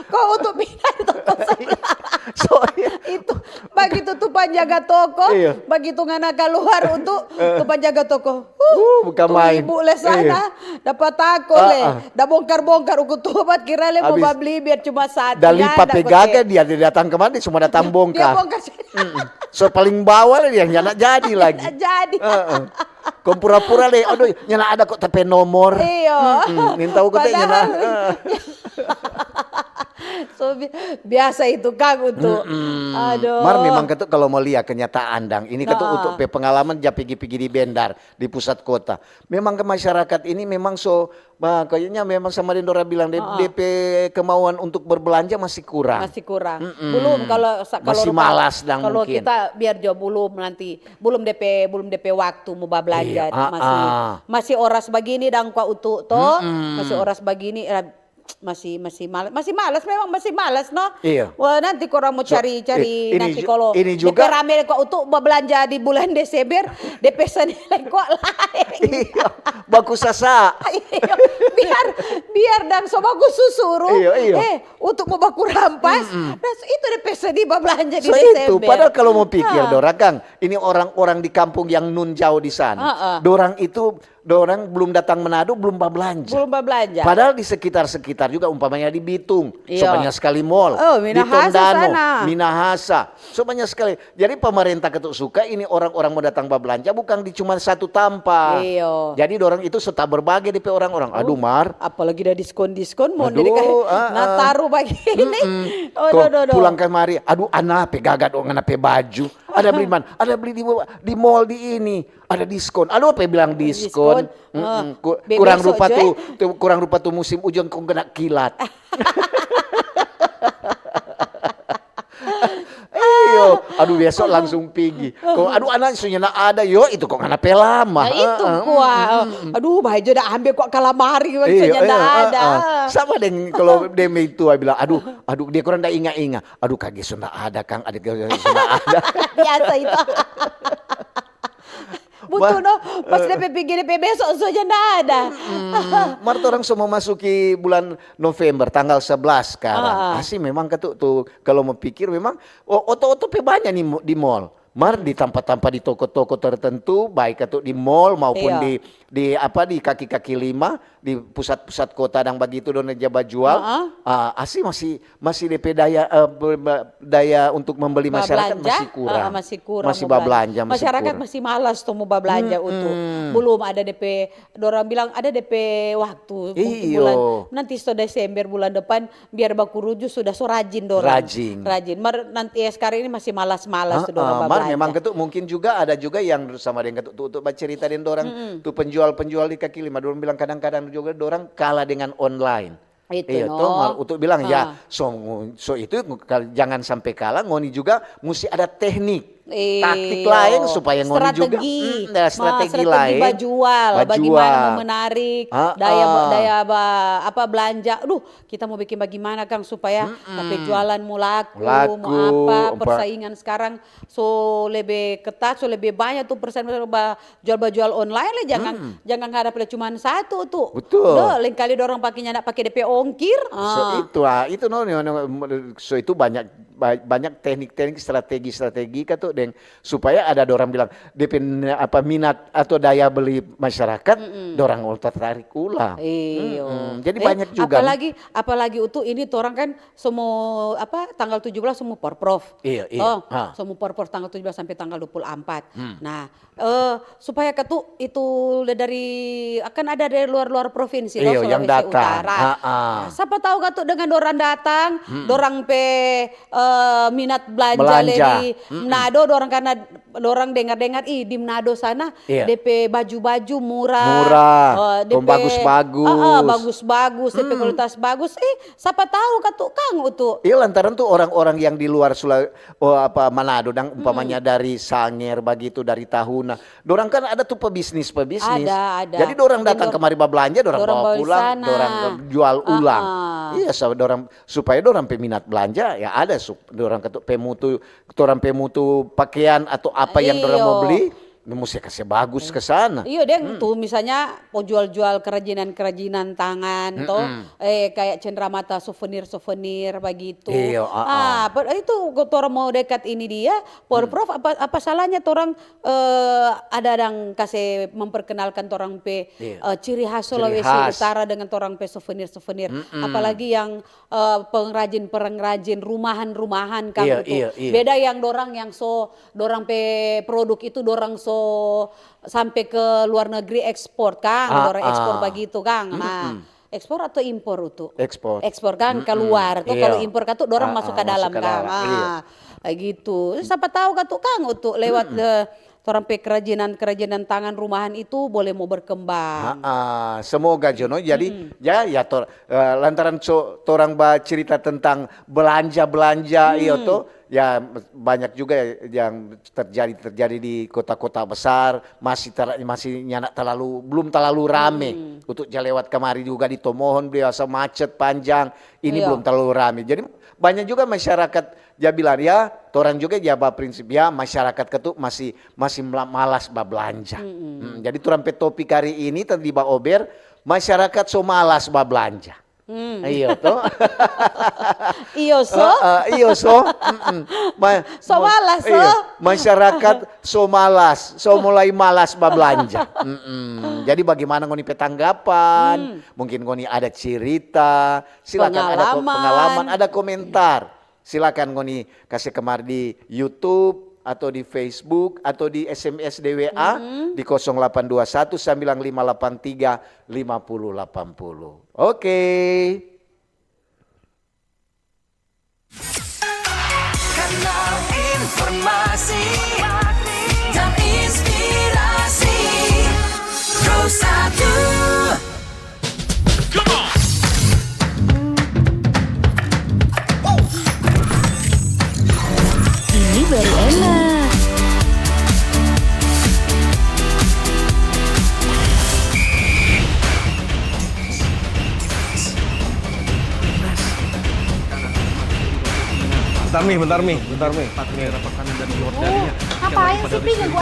Kok Utu pindah di toko sebelah. So, iya. Itu begitu tu panjaga toko, Iya. begitu ngana keluar Utu tu panjaga toko. Uh, bukan Tu main. Ibu le sana, dapat tako Ah, le, ah. Da bongkar-bongkar uku tobat kira le mo Abis babli biar cuma satu. Dali pape gaga dia, dia datang kemari cuma datang Dia bongkar. bongkar. So paling bawah le dia nyanda jadi lagi. Jadi. Heeh. Kong pura-pura deh, aduh nyanda ada kok tapi nomor. Iyo. Minta aku teh nyanda. Padahal so, bi- biasa itu kang untuk. Aduh. Mar memang ketu kalau mau lihat kenyataan dang. Ini ketu Nah. Utu pe pengalaman ja pigi-pigi di Bendar di pusat kota. Memang ke masyarakat ini memang so bah, kayaknya memang sama deng dora bilang de, depe kemauan untuk berbelanja masih kurang. Masih kurang. Belum kalau sa- kalau Masih rupa- malas dang kalau mungkin. Kita biar jo belum nanti belum depe belum depe waktu mau babelanja Iya, ah, masih ah. Masih oras bagini dang kwa Utu to. Masih oras bagini eh, masih masih malas masih malas memang masih malas no. Iya. Wah nanti korang mau So, cari cari i- ini nanti ju- kalau ini depe juga rame kwa Utu babelanja di bulan Desember depe seni kwa laeng. Iya, baku sasa. Iya, biar biar dang so bagus susuru. Iya, iya. Eh, untuk mau baku rampas, dan itu depe seni babelanja di So Desember. Itu, padahal kalau mau pikir Ah. dorang kang, ini orang-orang di kampung yang nun jauh di sana. Ah, ah. Dorang itu, dorang belum datang Manado, belum babelanja. Belum babelanja. Padahal di sekitar-sekitar juga umpamanya di Bitung, so Iya. banyak sekali mall. Oh, Di Minahasa Tondano, sana. Minahasa, so banyak sekali. Jadi pemerintah ketuk suka ini orang-orang mau datang babelanja bukan di cuma satu tampa. Iyo. Jadi dorang itu serta berbagai depe orang-orang. Aduh Mar, Apalagi ada diskon-diskon mau Aduh, dari ah, ah. Nataru begini. Mm-mm. Oh, Kong no, no, no. Pulang kemari, aduh ana pe gaga dong ngana pe baju. Ada beli mana? Ada beli di, di mall di ini. Ada diskon. Aduh apa bilang diskon? Diskon. Mm-mm. Ah, Ku- be- kurang besok rupa je. Tu, tu, kurang rupa tu musim hujan kong kena kilat. Iyo, aduh besok langsung pigi. Kong aduh anak sunya na ada yo itu kok ngana pe lama. Nah, itu Heeh. Kuah. Aduh, bahaja dah ambil kok kalamari Iya, maksudnya iya, dah heeh. ada. Sama deng kalau deng itu bilang, aduh, aduh dia kurang dah inga-inga. Aduh kage so nda ada kang, ada kage so nda ada. Biasa itu. Butuh Wah, no, pas depe pigi depe besok so je nda ada. Hmm, mar torang so memasuki bulan November tanggal sebelas sekarang. Ah. Asi memang katu tu kalau mau pikir memang o- oto-oto pe banyak nih mo- di mall. Mar di tampa-tampa di toko-toko tertentu, baik katu di mall maupun Iya. di di apa di kaki-kaki lima, di pusat-pusat kota dang bagitu dong ja bajual. Ah, ah. Ah, asi masih masih depe daya eh, be- be- daya untuk membeli masyarakat Bablanja, masih kurang. Ah, masih kurang Masih mau belanja. bablanja masih Masyarakat kurang. Masih malas tuh mau bablanja utu. Belum ada depe dorang bilang ada depe waktu mungkin Iyo. Bulan nanti so Desember bulan depan biar bakuruju sudah so rajin dorang. Rajin. Rajin. Mar nanti ya sekarang ini masih malas-malas tuh Ah, dorang ah, mar bablanja. memang ketu mungkin juga ada juga yang sama dengan ketu tu, tu bacerita dengan dorang tu penjual-penjual di kaki lima dorang bilang kadang-kadang juga dorang kalah dengan online. Itu Iya, no. toh, mar utu bilang ya, Ah. so, so itu kal- jangan sampai kalah, ngoni juga mesti ada teknik, Iyo. taktik lain supaya ngoni juga Strategi. Mm, ada Ma, strategi strategi lain. bajual, Bajual. Bagaimana mau menarik, Ah, daya ba- ah. daya ba- apa belanja. Aduh, kita mau bikin bagaimana kang supaya tapi jualan mau laku, Laku, mau apa, empa- persaingan sekarang so lebih ketat, so lebih banyak tuh persen ba jual bajual online le jangan jangan ngarap le cuman satu tuh. Betul. Doh, lain kali dorang pakainya nak pakai depe ongkir. So Ah. itu ah, itu no, no, no, so itu banyak ba-, banyak teknik-teknik, strategi-strategi ka tu, deng supaya ada dorang bilang, de pe, apa, minat atau daya beli masyarakat, mm-mm, dorang ul-, tertarik ulang. Iyo. Mm-mm. Jadi eh, banyak juga. Apalagi, apalagi Utu ini torang kan so mo, apa, tanggal tujuh belas so mo porprov. Iya, iya. Oh, ha, so mo porprov tanggal tujuh belas sampai tanggal dua puluh empat. Hmm. Nah, eh, supaya katu itu dari, akan ada dari luar-luar provinsi, iyo, yang Sulawesi datang. Utara. Ha-ha. Nah, siapa tahu katu dengan dorang datang, hmm, dorang pe, eh, minat belanja, belanja, le di, mm-mm, Manado, dorang karena dorang dengar-dengar, ih, di Manado sana, iya, de pe baju-baju murah, murah, eh, de pe bagus-bagus. Ah, ah, bagus-bagus, de pe, hmm, kualitas bagus. Ih, siapa tahu katu kang Utu. Iya, lantaran tu orang-orang yang di luar Sula-, oh, apa, Manado, dang, umpamanya, mm-mm, dari Sanger bagitu, dari Tahuna. Dorang kan ada tu pebisnis-pebisnis. Ada, ada. Jadi dorang datang kemari babelanja, dorang bawa pulang, dorang jual ulang. Ah, ah. Iya, sa-, dorang, supaya dorang pe minat belanja, ya ada, sup-, dorang katu pe mutu, torang pe mutu pakean atau apa yang dorang mau beli, musti kase bagus ke sana. Iyo, deng, hmm, tu misalnya mo jual-jual kerajinan-kerajinan tangan, to, mm-mm, eh, kayak cendramata, souvenir-souvenir bagitu. Iyo, ah, ah. Ah, pa-, itu torang mau dekat ini dia, Porprov, hmm, apa, apa salahnya torang, eh, ada dang kase memperkenalkan torang pe, iyo, eh, ciri khas Sulawesi Utara dengan torang pe souvenir-souvenir. Mm-mm. Apalagi yang eh, pengrajin-pengrajin, rumahan-rumahan, kang, iya, itu. Iya, iya. Beda yang dorang yang so, dorang pe produk itu dorang so sampe ke luar negeri ekspor, kang. Ah, dorang ekspor, ah, bagitu, kang. Nah, mm-mm, ekspor atau impor itu? Ekspor. Ekspor, kan, mm-mm, keluar. Tuh, iya, kalau impor kan tuh dorang, ah, masuk, ah, ke dalam, masuk ke dalam, kang. Iya. Ah, kayak gitu. Siapa tahu kan tuh, kang, untuk lewat, mm-mm, eh, torang pe kerajinan-kerajinan tangan rumahan itu boleh mo berkembang. Ha-a, semoga jo no. Jadi, mm-mm, ya, ya, tor-, eh, lantaran so, torang bacirita tentang belanja-belanja, iyo, hmm, to, ya, banyak juga yang terjadi, terjadi di kota-kota besar, masih ter-, masih nyanda terlalu, belum terlalu rame. Hmm. Untuk ja lewat kamari juga di Tomohon biasa macet panjang, ini, iyo, belum terlalu rame. Jadi, banyak juga masyarakat ja bilang, ya, torang juga ja baprinsip, ya, masyarakat katu masih, masih mla-, malas bablanja. Mm-mm. Hmm, jadi torang pe topik hari ini tadi baober, masyarakat so malas bablanja. Hmm. Iyo, to? Iyo, so? Eh, eh, iyo, so? Mm-mm. Ma-, so ma-, malas, iyo, so? Masyarakat so malas, so mulai malas bablanja. Mm-mm. Jadi, bagaimana ngoni pe tanggapan? Hmm. Mungkin ngoni ada cirita, silakan ada ko-, pengalaman, pengalaman, ada komentar. Silakan ngoni kase kemari di YouTube atau di Facebook atau di S M S, di W A, mm-hmm, di kosong delapan dua satu sembilan lima delapan tiga lima puluh delapan puluh. Oke. Kanal informasi dan inspirasi. Pro satu. Ini baru enak. Bentar, Mi, bentar, Mi, bentar, Mi. Ngapain sih, Pi? Ganggu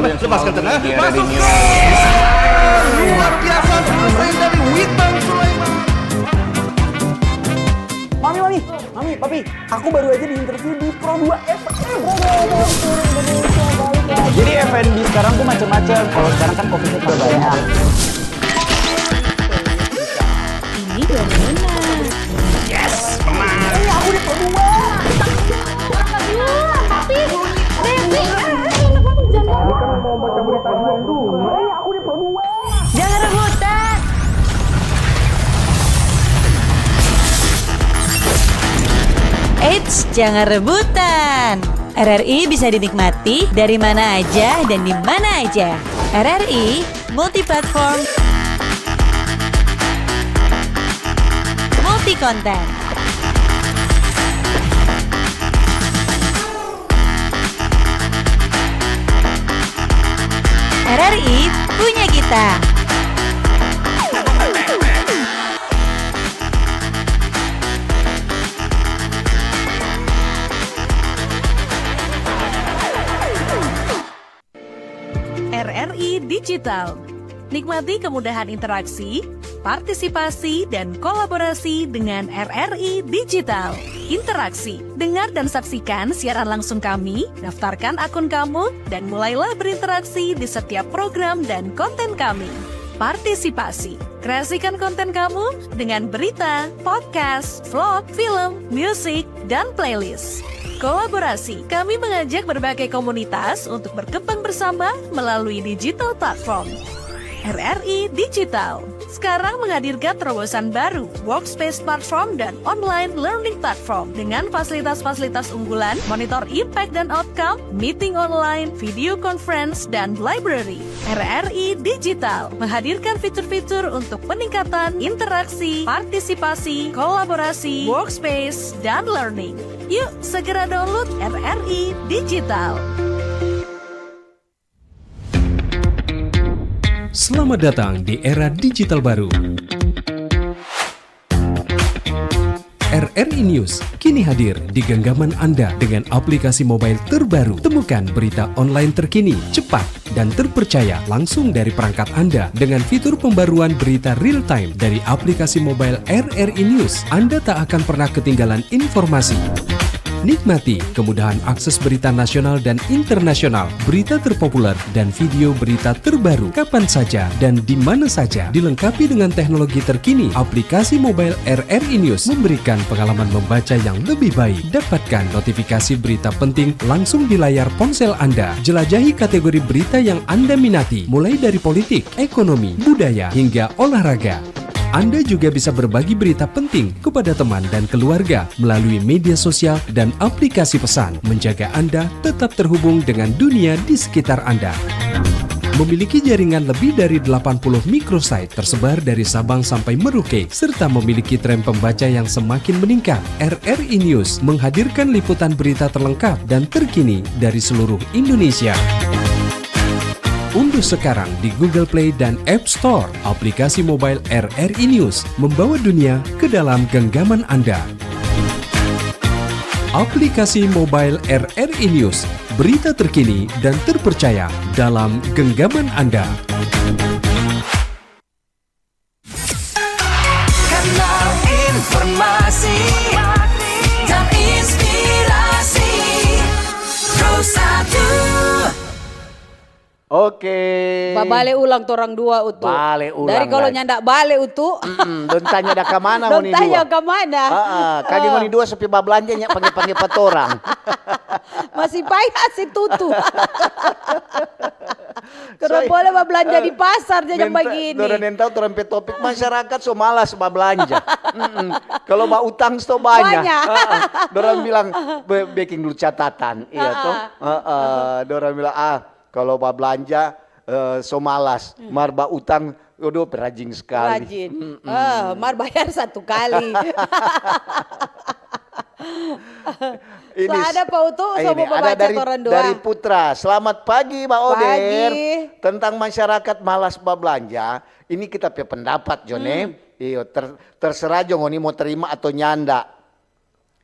aja. Lepas ke tengah. Masuk ke luar biasa, selesai dari Witan Sulaiman. Mami, Mami, Mami, Papi, aku baru aja di-interview di Pro dua F M. Jadi F and B sekarang tuh macam-macam. Kalau sekarang kan covid-nya juga banyak. Ini gimana? Yes, menang. Eh, aku di Pro dua. Tapi, Devi, eh, eh, enak banget, jangan. Ini kan mau baca berita dulu. Eh, aku di Pro dua. Jangan rebutan. Eits, jangan rebutan. R R I bisa dinikmati dari mana aja dan di mana aja. R R I multi platform, multi konten. R R I punya kita. R R I Digital. Nikmati kemudahan interaksi, partisipasi, dan kolaborasi dengan R R I Digital. Interaksi, dengar dan saksikan siaran langsung kami, daftarkan akun kamu, dan mulailah berinteraksi di setiap program dan konten kami. Partisipasi, kreasikan konten kamu dengan berita, podcast, vlog, film, musik, dan playlist. Kolaborasi, kami mengajak berbagai komunitas untuk berkembang bersama melalui digital platform. R R I Digital sekarang menghadirkan terobosan baru, workspace platform dan online learning platform dengan fasilitas-fasilitas unggulan, monitor impact dan outcome, meeting online, video conference, dan library. R R I Digital menghadirkan fitur-fitur untuk peningkatan interaksi, partisipasi, kolaborasi, workspace, dan learning. Yuk, segera download R R I Digital. Selamat datang di era digital baru. R R I News kini hadir di genggaman Anda dengan aplikasi mobile terbaru. Temukan berita online terkini, cepat, dan terpercaya langsung dari perangkat Anda dengan fitur pembaruan berita real time dari aplikasi mobile R R I News. Anda tak akan pernah ketinggalan informasi. Nikmati kemudahan akses berita nasional dan internasional, berita terpopuler, dan video berita terbaru kapan saja dan di mana saja, dilengkapi dengan teknologi terkini. Aplikasi mobile R R I News memberikan pengalaman membaca yang lebih baik. Dapatkan notifikasi berita penting langsung di layar ponsel Anda. Jelajahi kategori berita yang Anda minati, mulai dari politik, ekonomi, budaya, hingga olahraga. Anda juga bisa berbagi berita penting kepada teman dan keluarga melalui media sosial dan aplikasi pesan, menjaga Anda tetap terhubung dengan dunia di sekitar Anda. Memiliki jaringan lebih dari delapan puluh microsite tersebar dari Sabang sampai Merauke, serta memiliki tren pembaca yang semakin meningkat, R R I News menghadirkan liputan berita terlengkap dan terkini dari seluruh Indonesia. Unduh sekarang di Google Play dan App Store aplikasi mobile R R I News, membawa dunia ke dalam genggaman Anda. Aplikasi mobile R R I News, berita terkini dan terpercaya dalam genggaman Anda. Kanal informasi dan inspirasi. Pro satu. Oke. Babale ulang torang dua, Utu. Bale ulang. Dari kalau lagi. Nyanda bale, Utu. Mm-mm, dong tanya da ka mana ngoni dua. Dong tanya ka mana? Ah, ah, kage ngoni dua so pi bablanja nya pangge-pangge pa torang. Masih pai hase tutu. Torang boleh bablanja di pasar, jajang bagini. Dorang nentau, torang pe topik masyarakat so malas bablanja. Mm-mm. Kalau ba utang sto banya. Banya. Ah, ah. Dorang bilang, "Be-, beking dulu catatan." Iya to? Ah, ah. Ah, ah. Dorang bilang, "Ah, kalau bablanja, eh, so malas, mar ba utang, aduh, rajin skali." Rajin. Mm-mm. Eh, mar bayar satu kali. Ini ada pa Utu, ini so mo ada babaca dari, torang dua. Dari Putra. Selamat pagi, Ba Oder. Pagi. Tentang masyarakat malas bablanja, ini kita pe pendapat, Jone. Hmm. Iyo, ter-, terserah jo ngoni mo terima atau nyanda.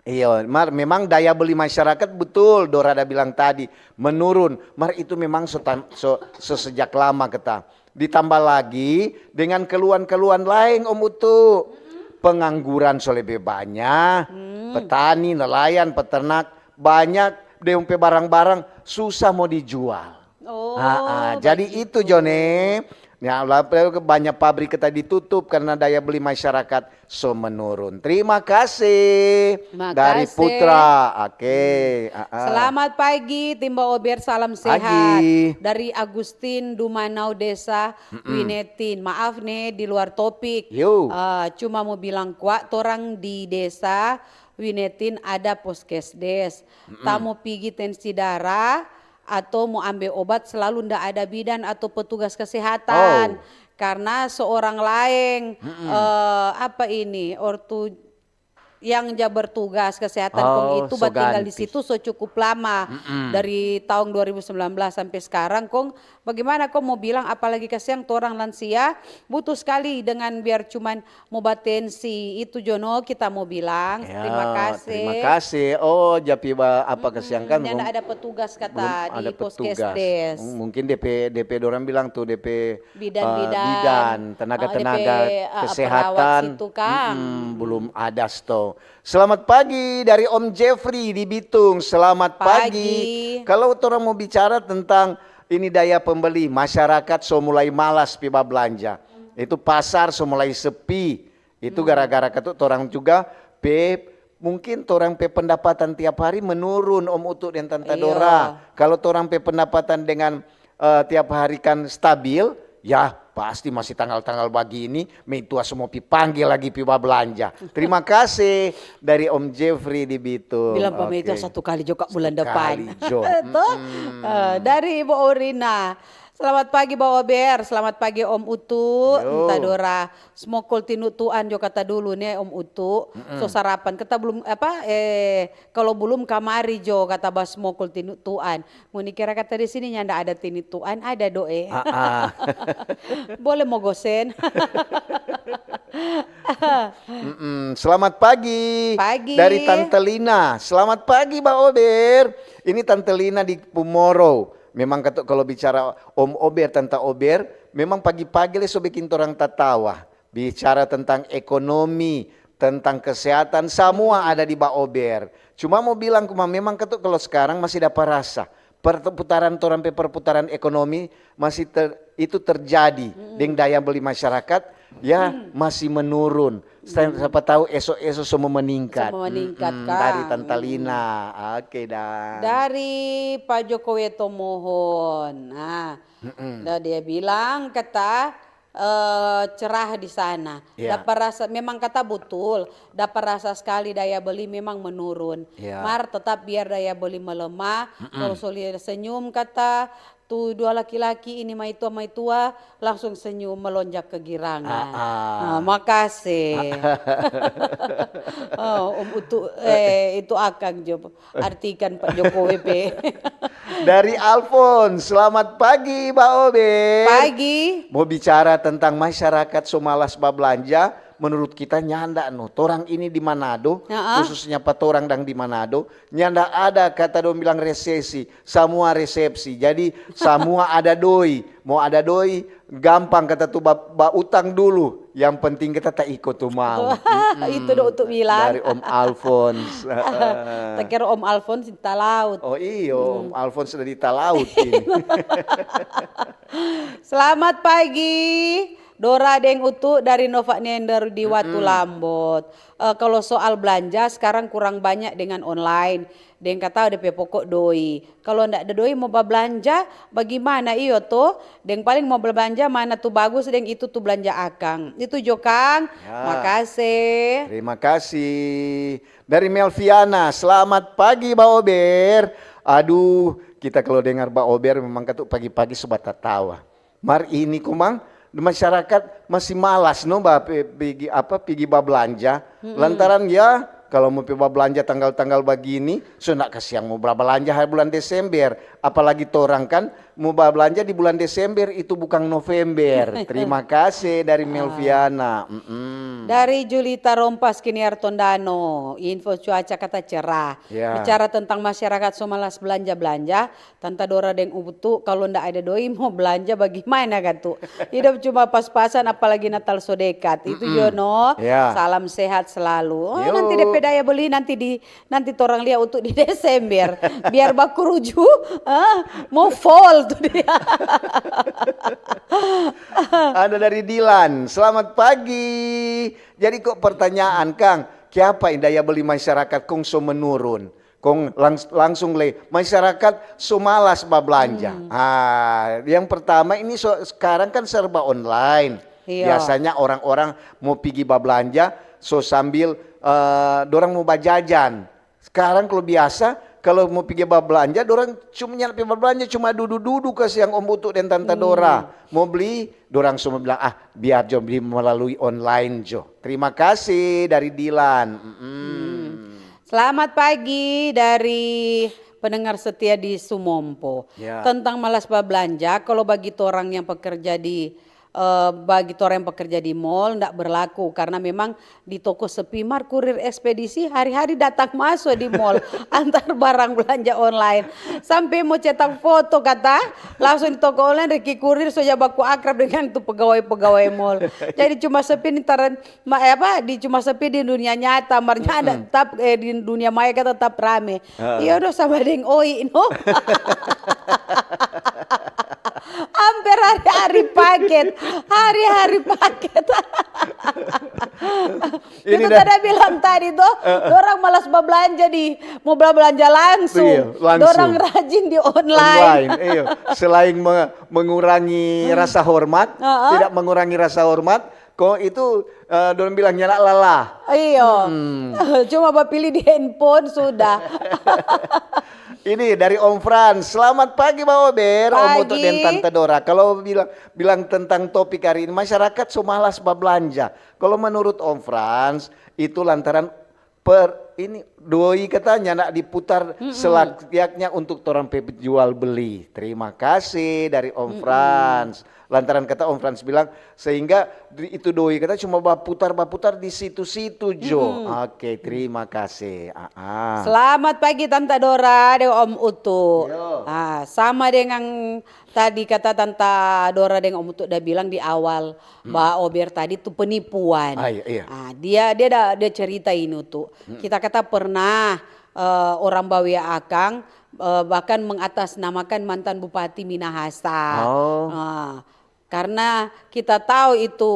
Iyo, mar memang daya beli masyarakat betul, Dora ada bilang tadi, menurun. Mar itu memang so tan-, so, so sejak lama kita. Ditambah lagi dengan keluhan-keluhan laeng, Om Utu. Mm-mm. Pengangguran so lebe banya, hmm, petani, nelayan, peternak, banya dong pe barang-barang susah mo dijual. Oh, ah, ah. Jadi bagitu. Itu, Jone. Ya, la-, banya pabrik kita ditutup karena daya beli masyarakat so menurun. Terima kasih dari Putra. Makase. Oke, hmm. Ah, ah. Selamat pagi, Timba Ober, salam sehat. Pagi. Dari Agustin Dumanau, Desa, mm-mm, Winetin. Maaf ne, di luar topik. Yo. Ah, cuma mo bilang kwa, torang di Desa Winetin ada Poskesdes. Mm-mm. Tamu pigi tensi darah atau mo ambe obat, selalu nda ada bidan atau petugas kesehatan. Oh. Karena seorang laeng, mm-mm, eh, apa ini, ortu-, yang ja bertugas kesehatan kong itu batinggal di situ so cukup lama, dari tahun dua ribu sembilan belas sampai sekarang. Kong bagaimana kong mo bilang, apalagi kasiang torang lansia butuh skali dengan biar cuman mo batensi itu jo no kita mo bilang. Terima kasih. Terima kasih. Oh, japi ba apa kasiang kan? Nyanda ada petugas kata di puskesdes. Mungkin depe depe dorang bilang tu depe bidan-bidan, tenaga-tenaga kesehatan, belum ada sto. Selamat pagi dari Om Jeffrey di Bitung. Selamat pagi. Kalau torang mo bicara tentang ini daya pembeli, masyarakat so mulai malas pi bablanja. Itu pasar so mulai sepi. Itu gara-gara katu torang juga pe mungkin torang pe pendapatan tiap hari menurun, Om Utu deng Tanta Dora. Kalau torang pe pendapatan dengan eh, tiap hari kan stabil, ya pasti masih tanggal-tanggal bagini, meitua so mo pi pangge lagi pi bablanja. Terima kasih dari Om Jeffrey di Bitung. Bilang pa meitua satu kali jo ka bulan depan. Satu kali jo. Toh? Eh, dari Ibu Orina. Selamat pagi Ba Ober, selamat pagi Om Utu. Tanta Dora, smokol tinutuan jo kata dulu ne Om Utu. So sarapan, kata belum apa, eh, kalo belum kamari jo kata ba smokol tinutuan. Ngoni kira kata di sini nyanda ada tinutuan, ada do eh. Boleh mo gosen. Mm-mm. Selamat pagi. Pagi. Dari Tante Lina. Selamat pagi, Ba Ober. Ini Tante Lina di Pumoro. Memang katu kalau bicara Om Ober, Tante Ober, memang pagi-pagi le so bikin torang tatawa. Bicara tentang ekonomi, tentang kesehatan, samua ada di Ba Ober. Cuma mo bilang kuma memang katu kalau skarang masih dapa rasa. Perputaran torang pe perputaran ekonomi masih ter, itu terjadi deng daya beli masyarakat ya masih menurun. Sa- Sapa tahu eso-eso so mo meningkat. So mo meningkat, Mm-mm, kang. Dari Tanta Lina. Oke dah. Dari Pa Joko Weto mohon. Nah, dah dia bilang kata eh, cerah di sana. Dapa rasa, memang kata butul, dapa rasa skali daya beli memang menurun. Mar tetap biar daya beli melemah, kalo so lia senyum kata tu dua laki-laki ini maitua-maitua langsung senyum melonjak kegirangan. Ah, makase. Oh, Om Utu, eh, itu akang jo. Artikan Pak Jokowi pe. Dari Alfons, selamat pagi Ba Ober. Pagi. Mo bicara tentang masyarakat so malas bablanja, menurut kita nyanda no. Torang ini di Manado, khususnya pa torang dang di Manado, nyanda ada kata dong bilang resesi, samua resepsi. Jadi samua ada doi, mo ada doi, gampang kata tu ba, ba utang dulu, yang penting kita ta iko tu mau. Itu do untuk bilang. Dari Om Alfons. Takira Om Alfons di talaut. Oh iyo, Om Alfons dari talaut ini. Selamat pagi Dora deng Utu dari Nova Nender di Watu Lambot. Eh, kalau soal belanja sekarang kurang banyak dengan online. Deng kata de pe poko doi. Kalo nda ada doi mo bablanja, bagimana iyo to? Deng paling mo bablanja mana tu bagus deng itu tu blanja akang. Itu jo kang. Makase. Terima kasih. Dari Melviana, selamat pagi Ba Ober. Aduh, kita kalo dengar Ba Ober memang katu pagi-pagi so batatawa. Mar ini komang masyarakat masih malas no ba pe, pigi apa pigi bablanja. Lantaran ya kalo mo pe bablanja tanggal-tanggal bagini, so nda kasiang mo bablanja hari bulan Desember. Apalagi torang kan mo bablanja di bulan Desember itu bukang November. Terima kasih dari Melviana. Mm-mm. Dari Julita Rompas Kiniar Tondano, info cuaca kata cerah. Bicara tentang masyarakat so malas blanja-blanja, Tanta Dora deng Utu, kalo nda ada doi mo blanja bagimana katu? Hidup cuma pas-pasan apalagi Natal so dekat. Itu jo no. Salam sehat selalu. Oh, nanti depe daya beli nanti di nanti torang lia Utu di Desember. Biar bakuruju, ah, mo fall tu dia. Ada dari Dilan. Selamat pagi. Jadi kok pertanyaan kang, kiapa daya beli masyarakat kong so menurun? Kong langs, langsung le masyarakat so malas bablanja. Ah, yang pertama ini so, sekarang kan serba online. Biasanya orang-orang mo pigi bablanja so sambil eh, dorang mo bajajan. Sekarang kalo biasa Kalau mo pigi bablanja, dorang cuma nyanda pi bablanja, cuma dudu-dudu kasiang Om Utu deng Tanta Dora. Mo bli, dorang semua bilang, "Ah, biar jo bli melalui online jo." Terima kasih dari Dilan. Mm-mm. Selamat pagi dari pendengar setia di Sumompo. Ya. Tentang malas bablanja, kalau bagi torang yang pekerja di eh, bagi torang yang pekerja di mall ndak berlaku karena memang di toko sepi mar kurir ekspedisi hari-hari datang maso di mall antar barang belanja online sampe mo cetak foto kata langsung di toko online Riki kurir so ja baku akrab dengan tu pegawai-pegawai mall jadi cuma sepi ni taran ma, eh, apa di cuma sepi di dunia nyata mar nyanda tap eh, di dunia maya kata tap rame iyo do sama deng oi no Amper hari-hari paket, hari-hari paket. Itu Ini dah. Tadi bilang tadi tuh, orang malas berbelanja di mau berbelanja langsung. Iya, langsung. Orang rajin di online. Online, iya. Selain me- mengurangi rasa hormat, Heeh. tidak mengurangi rasa hormat, kok itu eh, dorang bilang nyanda lelah. Iyo. Cuma bapili di handphone sudah. Ini dari Om Frans. Selamat pagi Ba Ober, Om Utu Pagi. Deng Tante Dora. Kalau bilang bilang tentang topik hari ini, masyarakat so malas bablanja. Kalau menurut Om Frans, itu lantaran per ini doi katanya nak diputar selayaknya untuk torang pe jual beli. Terima kasih dari Om Frans. Lantaran kata Om Frans bilang sehingga di- itu doi kata cuma baputar baputar di situ-situ jo. Oke, terima kasih. Ah, ah. Selamat pagi Tante Dora deng Om Utu. Yo. Ah, sama dengan tadi kata Tante Dora deng Om Utu udah bilang di awal bahwa Ober tadi tu penipuan. Ah, iya, iya. Ah, dia dia ada dia cerita ini tu. Kita kata pernah eh, orang bawa akang eh, bahkan mengatasnamakan mantan Bupati Minahasa. Oh. Ah, karena kita tahu itu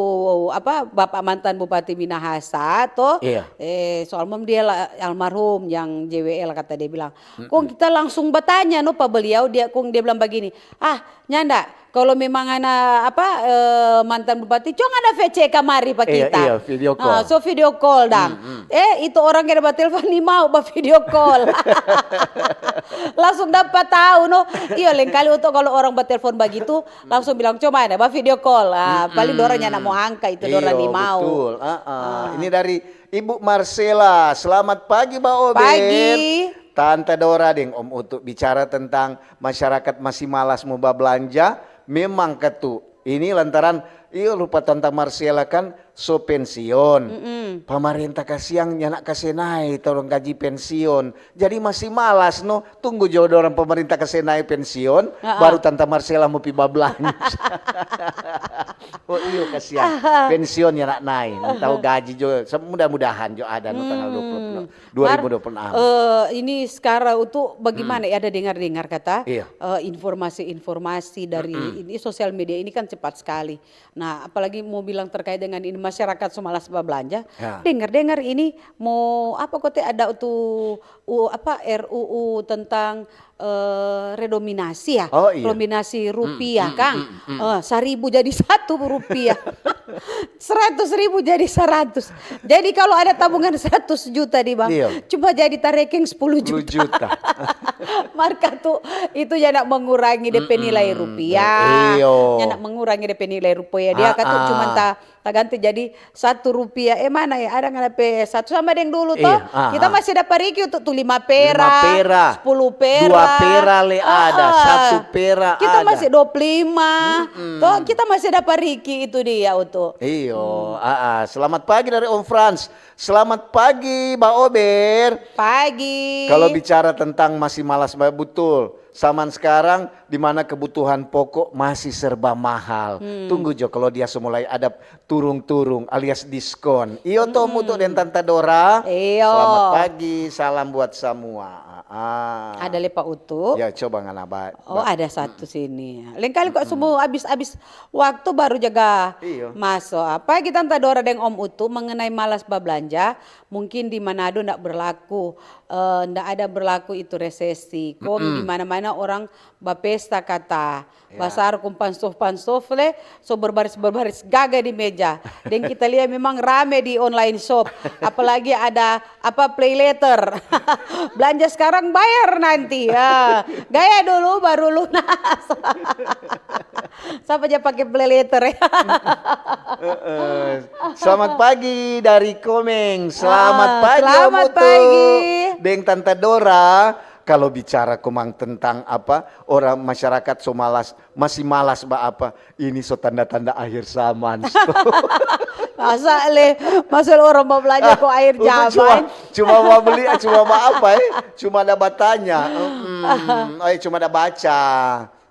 apa Bapak mantan Bupati Minahasa toh, Iya. eh soal mom dia la- almarhum yang J W L kata dia bilang, kong kita langsung bertanya no pa beliau dia kong dia bilang begini, ah nyanda kalau memang ana apa eh, mantan bupati cong ada V C kamari pa Iya, kita. iya, video call. Ah, so video call dang. Eh itu orang kena batelfon ni mau ba video call. Langsung dapat tahu no. Iyo lain kali untuk kalau orang batelfon begitu langsung bilang coba ada ba video call. Ah, paling dorang nyanda mau angka itu dorang Iyo, ni mau. Betul. Ah, ah. Ini dari Ibu Marcela. Selamat pagi Ba Ober. Pagi. Tante Dora deng Om Utu bicara tentang masyarakat masih malas mau bablanja. Memang katu. Ini lantaran iyo lupa Tante Marcela kan so pensiun. Pemerintah kasiang nyanda kase nae torang gaji pensiun. Jadi masih malas no. Tunggu jo dorang pemerintah kase nae pensiun. Baru Tante Marcela mau pi bablanja. Oh iyo kasiang. Pensiun nyanda nae. Tau gaji jo. Mudah-mudahan jo ada no tanggal dua puluh. Dua ribu dua puluh enam. Eh, ini sekarang itu bagaimana ya ada dengar-dengar kata Iya. eh, informasi-informasi dari ini sosial media ini kan cepat sekali. Nah, apalagi mau bilang terkait dengan ini masyarakat so malas berbelanja. Ya. Dengar-dengar ini mau apa kote ada tu u, apa R U U tentang eh, redominasi ya, Oh, iya. redominasi rupiah kang. Eh, seribu jadi satu rupiah. Seratus ribu jadi seratus. Jadi kalau ada tabungan seratus juta di bank, Iya. cuma jadi tarekeng sepuluh Sepuluh juta. Juta. Marka tu itu ya nak mengurangi depe nilai rupiah. Iyo. Ya nak mengurangi depe nilai rupiah. Dia kata Ah, cuma ah. ta ta ganti jadi satu rupiah. Eh mana ya ada nggak depe satu sama deng dulu Iya, toh. ah, Kita ah. Masih dapat riki untuk tu lima pera, Lima pera, sepuluh pera, dua pera le ada, Ah, satu pera kita ada. Masih dua puluh lima. Toh kita masih dapat riki itu dia untuk. Iyo, ah, ah. Selamat pagi dari Om Frans. Selamat pagi, Ba Ober. Pagi. Kalau bicara tentang masih malas, Ba, betul. Zaman sekarang di mana kebutuhan pokok masih serba mahal. Tunggu jo kalau dia so mulai ada turung-turung alias diskon. Iyo toh Mutu dan Tante Dora. Iyo. Selamat pagi, salam buat semua. Ah, ah. Ada lepa utu. Ya coba ngana ba. Oh ada satu sini. Lain kali kok semua habis-habis waktu baru jaga Iyo. maso. Apa kita Tante Dora deng Om Utu mengenai malas babelanja, mungkin di Manado ndak berlaku, eh, ndak ada berlaku itu resesi. Kong di mana-mana orang bapesta kata. Ya. Basar kong pansof-pansof le, so berbaris-berbaris gaga di meja. Deng kita lia memang rame di online shop. Apalagi ada apa, pay later. Belanja sekarang, bayar nanti. Ya. Gaya dulu, baru lunas. Sapa ja pake pay later ya? Heeh. Selamat pagi dari Komeng. Selamat Ah, pagi Om selamat Utu. Pagi. Deng Tante Dora. Kalau bicara komang tentang apa, orang masyarakat so malas, masih malas ba apa, ini so tanda-tanda akhir zaman. Masa le, masa le orang mau belanja kok akhir Utu cuma, zaman. Cuma mau beli, cuma mau apa eh? Cuma ada batanya. Mm-mm. Eh, cuma ada baca.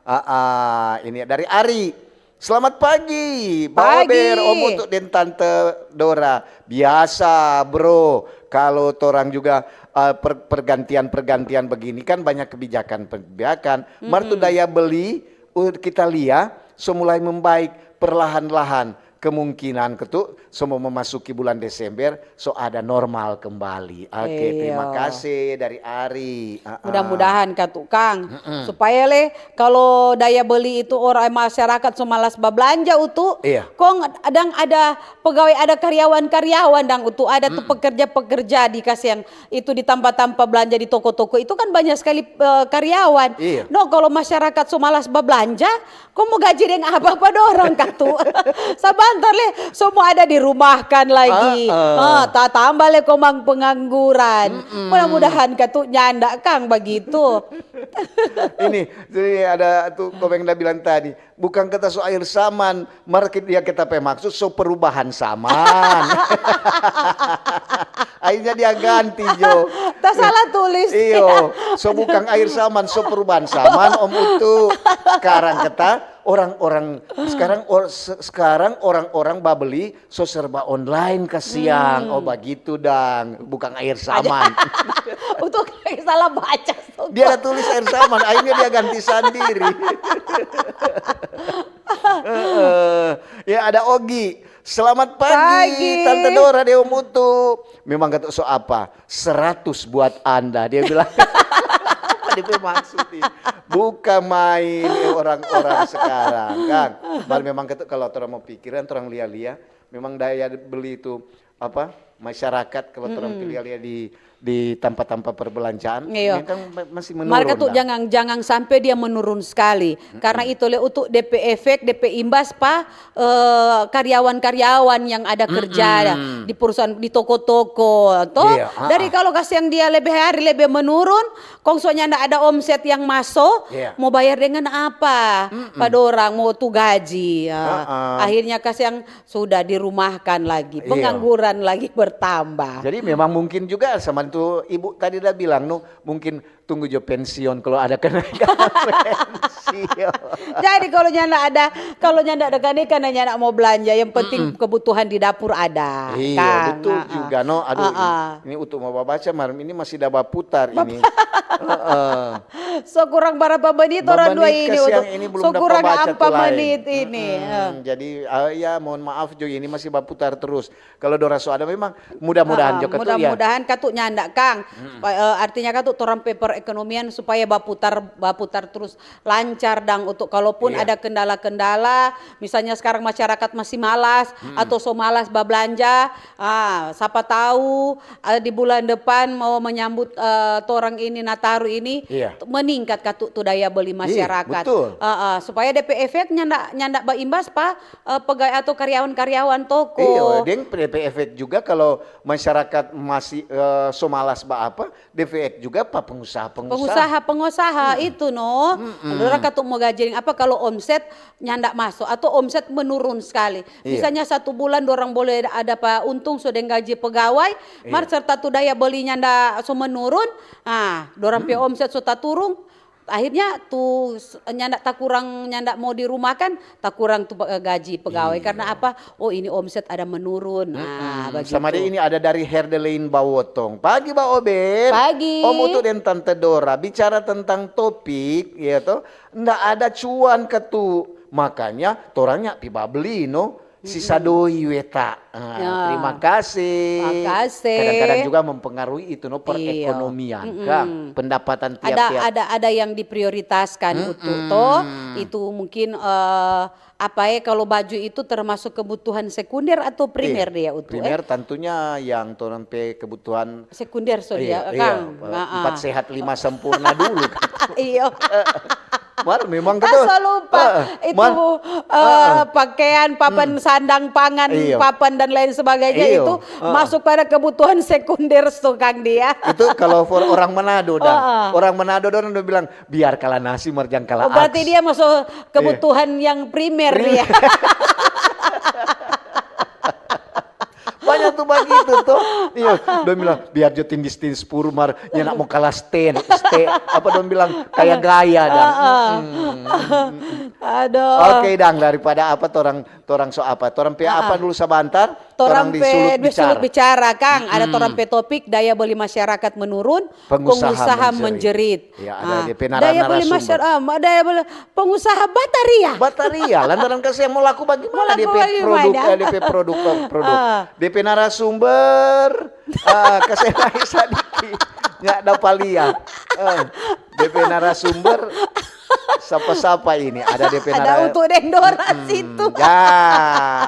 Ah, ah, ini dari Ari. Selamat pagi, Bawa Pagi. Ber, Om Utu, dan Tante Dora. Biasa, bro. Kalau torang juga uh, per- pergantian-pergantian begini kan banyak kebijakan-kebijakan. Mar tu daya beli uh, kita lia so mulai membaik perlahan-lahan. Kemungkinan ketu so mau memasuki bulan Desember so ada normal kembali. Oke, terima Iya. Kasih dari Ari. Ah, ah. Mudah-mudahan katu Kang, supaya le kalau daya beli itu orang masyarakat so malas babelanja Utu, Iya. kong dang ada pegawai, ada karyawan-karyawan dang Utu, ada tu pekerja-pekerja di kas yang itu di tampa-tampa belanja di toko-toko itu kan banyak sekali eh, karyawan. Iya. No, kalau masyarakat so malas babelanja, kong mo gaji deng apa pa dorang katu? Sabantar le, so mo ada dirumahkan lagi. Ah, ah. Ah, ta tambah le komang pengangguran. Mudah-mudahan katu nyanda Kang bagitu. Ini, jadi ada tu komeng da bilang tadi, bukan kata so akhir zaman, mar dia kita pe maksud so perubahan zaman. Akhirnya dia ganti jo. Ta salah tulis. Iyo, so bukan akhir zaman, so perubahan zaman, Om Utu. Sekarang kata orang-orang sekarang or, se- sekarang orang-orang babeli so serba online kasiang. Oh bagitu dang, bukan akhir zaman. Untuk salah baca. Dia ada tulis air saman, akhirnya dia ganti sandiri. Heeh. Ya ada Ogi. Selamat pagi, Pagi. Tante Dora Dewa Mutu. Memang kata so apa? Seratus buat Anda, dia bilang. Apa dia pe maksud ini? Bukan main eh, orang-orang sekarang kan. Mar memang kata kalau orang mau pikiran, orang lia-lia, memang daya beli itu apa masyarakat kalau orang lia-lia di di tampa-tampa perbelanjaan Iyo. Ini kan ma- masih menurun. Mar katu Dang. Jangan jangan sampe dia menurun skali. Karna itu le Utu depe efek, depe imbas pa eh, karyawan-karyawan yang ada kerja di perusahaan, di toko-toko to. Iya, ah, Dari kalau kasiang dia lebe hari lebe menurun, kong so nyanda ada omset yang maso, Iya. mo bayar dengan apa? Pa dorang mo tu gaji. Ya. Ah, ah. Akhirnya kasiang sudah dirumahkan lagi, Iya. pengangguran lagi bertambah. Jadi memang mungkin juga sama tu ibu tadi dah bilang no, mungkin tunggu jo pensiun kalau ada kenaikan pensiun. Jadi kalau nyanda ada, kalau nyanda ada kan karena nyanda mau belanja, yang penting kebutuhan di dapur ada. Iya, Kang. betul Ah, ah. Juga no. Aduh, Ah, ah. ini, ini untuk mau baca malam ini masih ada baputar ini. Heeh. So kurang berapa menit orang dua Menit ini kasiang untuk ini belum so dapat kurang baca empat tu lain. Menit ini. Mm-mm. Jadi ah, ya mohon maaf jo ini masih baputar terus. Kalau dora so ada memang mudah-mudahan Ah, jo ketu ya. Mudah-mudahan katu nyanda Kang. Pa- eh, artinya katu torang pe perekonomian supaya baputar baputar terus lancar dang untuk kalaupun Iya. Ada kendala-kendala, misalnya sekarang masyarakat masih malas atau so malas babelanja, ah sapa tahu eh, di bulan depan mau menyambut eh, torang ini Nataru ini Iya. Meningkat katu tu daya beli masyarakat. betul. Ah, ah, supaya depe efek nyanda nyanda baimbas pa eh, pegawai atau karyawan-karyawan toko. Iya, deng depe efek juga kalau masyarakat masih eh, so malas ba apa, depe efek juga pa pengusaha-pengusaha. Pengusaha-pengusaha itu no, dora katu mo gaji deng apa kalau omset nyanda maso atau omset menurun sekali. Iya. Misalnya satu bulan dorang boleh ada pa untung so deng gaji pegawai, mar serta tu daya beli nyanda so menurun, ah dorang pe omset so taturung, akhirnya tu s- nyanda takurang, nyanda mau dirumahkan, takurang tu pe- gaji pegawai. Karena apa? Oh ini omset ada menurun. Nah, begitu. Sama deh ini ada dari Herdelain Bawotong. Pagi Ba Oben. Pagi. Om Utu dan Tante Dora bicara tentang topik, ya toh, ndak ada cuan ketu. Makanya torangnya pi babeli no. Sisa doi weta. Ah, terima kasih. Makase. Kadang-kadang juga mempengaruhi itu no, perekonomian, kang. Pendapatan tiap-tiap. Ada, ada, ada yang diprioritaskan, Utu, to. Itu mungkin, eh, apa ya, kalau baju itu termasuk kebutuhan sekunder atau primer dia, Utu, eh? Primer tentunya yang torang pe kebutuhan sekunder, so dia, kang. Empat sehat, lima sempurna dulu. Iyo. Mar, memang. Ah, so lupa. Itu, eh, pakean, papan, sandang, pangan, papan, dan lain sebagainya itu masuk pada kebutuhan sekunder, so, kang, dia. Itu kalau for orang Manado, dan orang Manado, dorang udah bilang, "Biar kala nasi, mar jang kala aks." Oh, berarti dia masuk kebutuhan yang primer, dia. Banyak tuh bagitu tuh. Iya, dong bilang, "Biar jo tindis-tindis puru, mar nyanda mo kala sten, ste-," apa dong bilang, "Kaya gaya, dang." Aduh. Oke, dang, daripada apa, torang, torang so apa? Torang pe apa dulu sabantar? Torang pe dua sulut bicara, kang. Ada torang pe topik, daya beli masyarakat menurun, pengusaha menjerit. Ya, ada depe narasumber. Daya beli masyarakat, ah, daya beli pengusaha bataria. Bataria, lantaran kasiang mo laku bagimana depe produk, eh, depe produk, eh, produk. Depe narasumber, ah, kasiang nae sadiki. Nya dapa lia. Eh, depe narasumber, sapa-sapa ini? Ada depe nara-, ada Utu deng Dora situ. Ya,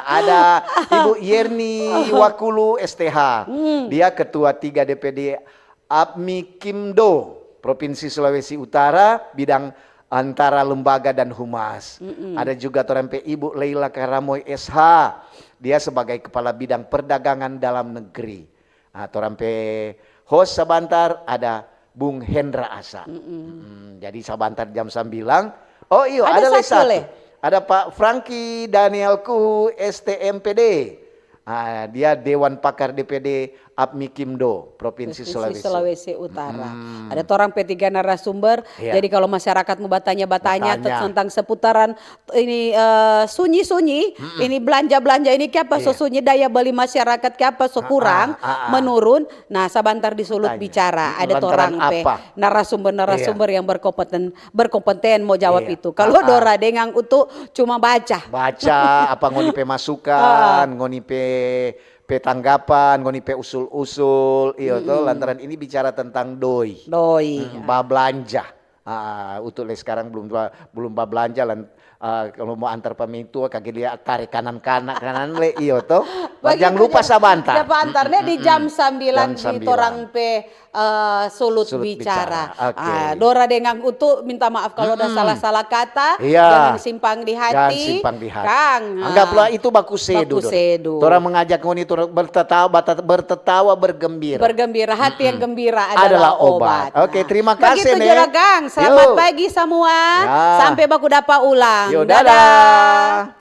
ada Ibu Yerni Wakulu, S T H. Dia ketua tiga D P D APMI Kimdo, Provinsi Sulawesi Utara, bidang antara lembaga dan humas. Ada juga torang pe Ibu Leila Karamoy, S H. Dia sebagai kepala bidang perdagangan dalam negeri. Nah, torang pe host sabantar ada Bung Hendra Asa. Jadi sabantar jam sambilang. Oh iyo, ada lagi satu. Ada Pak Franky Daniel Kuhu, S T M P D. Ah, dia Dewan Pakar D P D APMI Kimdo, Provinsi Sulawesi Utara. Ada torang pe tiga narasumber. Jadi kalau masyarakat mo batanya-batanya tentang seputaran ini, eh, sunyi-sunyi, ini belanja-belanja ini kiapa so sunyi, daya beli masyarakat kiapa so kurang, menurun. Nah, sabantar di Sulut Bicara ada torang pe narasumber-narasumber yang berkompeten, berkompeten mo jawab itu. Kalau Dora deng Utu cuma baca. Baca apa ngoni pe masukan, ngoni pe, pe tanggapan, ngoni pe usul-usul, iyo to, lantaran ini bicara tentang doi. Doi. Bablanja. Ah, Utu le skarang belum ba-, belum bablanja lan, ah, kalau mo antar pamitua kage lia tare kanan-kanan, kanan le, iyo to. Jang lupa sabantar. Sabantar ne di jam sambilan di torang pe, eh, Sulut Bicara. Oke. Ah, Dora deng Utu minta maaf kalau ada salah-salah kata, jangan simpang di hati. Jangan simpang di hati. Kang, anggaplah itu baku sedu, Dora. Torang mengajak ngoni tu bertetawa, bertetawa, bergembira. Bergembira, hati yang gembira adalah obat. Oke, terima kasih. Begitu juga, kang. Selamat pagi semua. Sampai baku dapa ulang. Yo, dadah.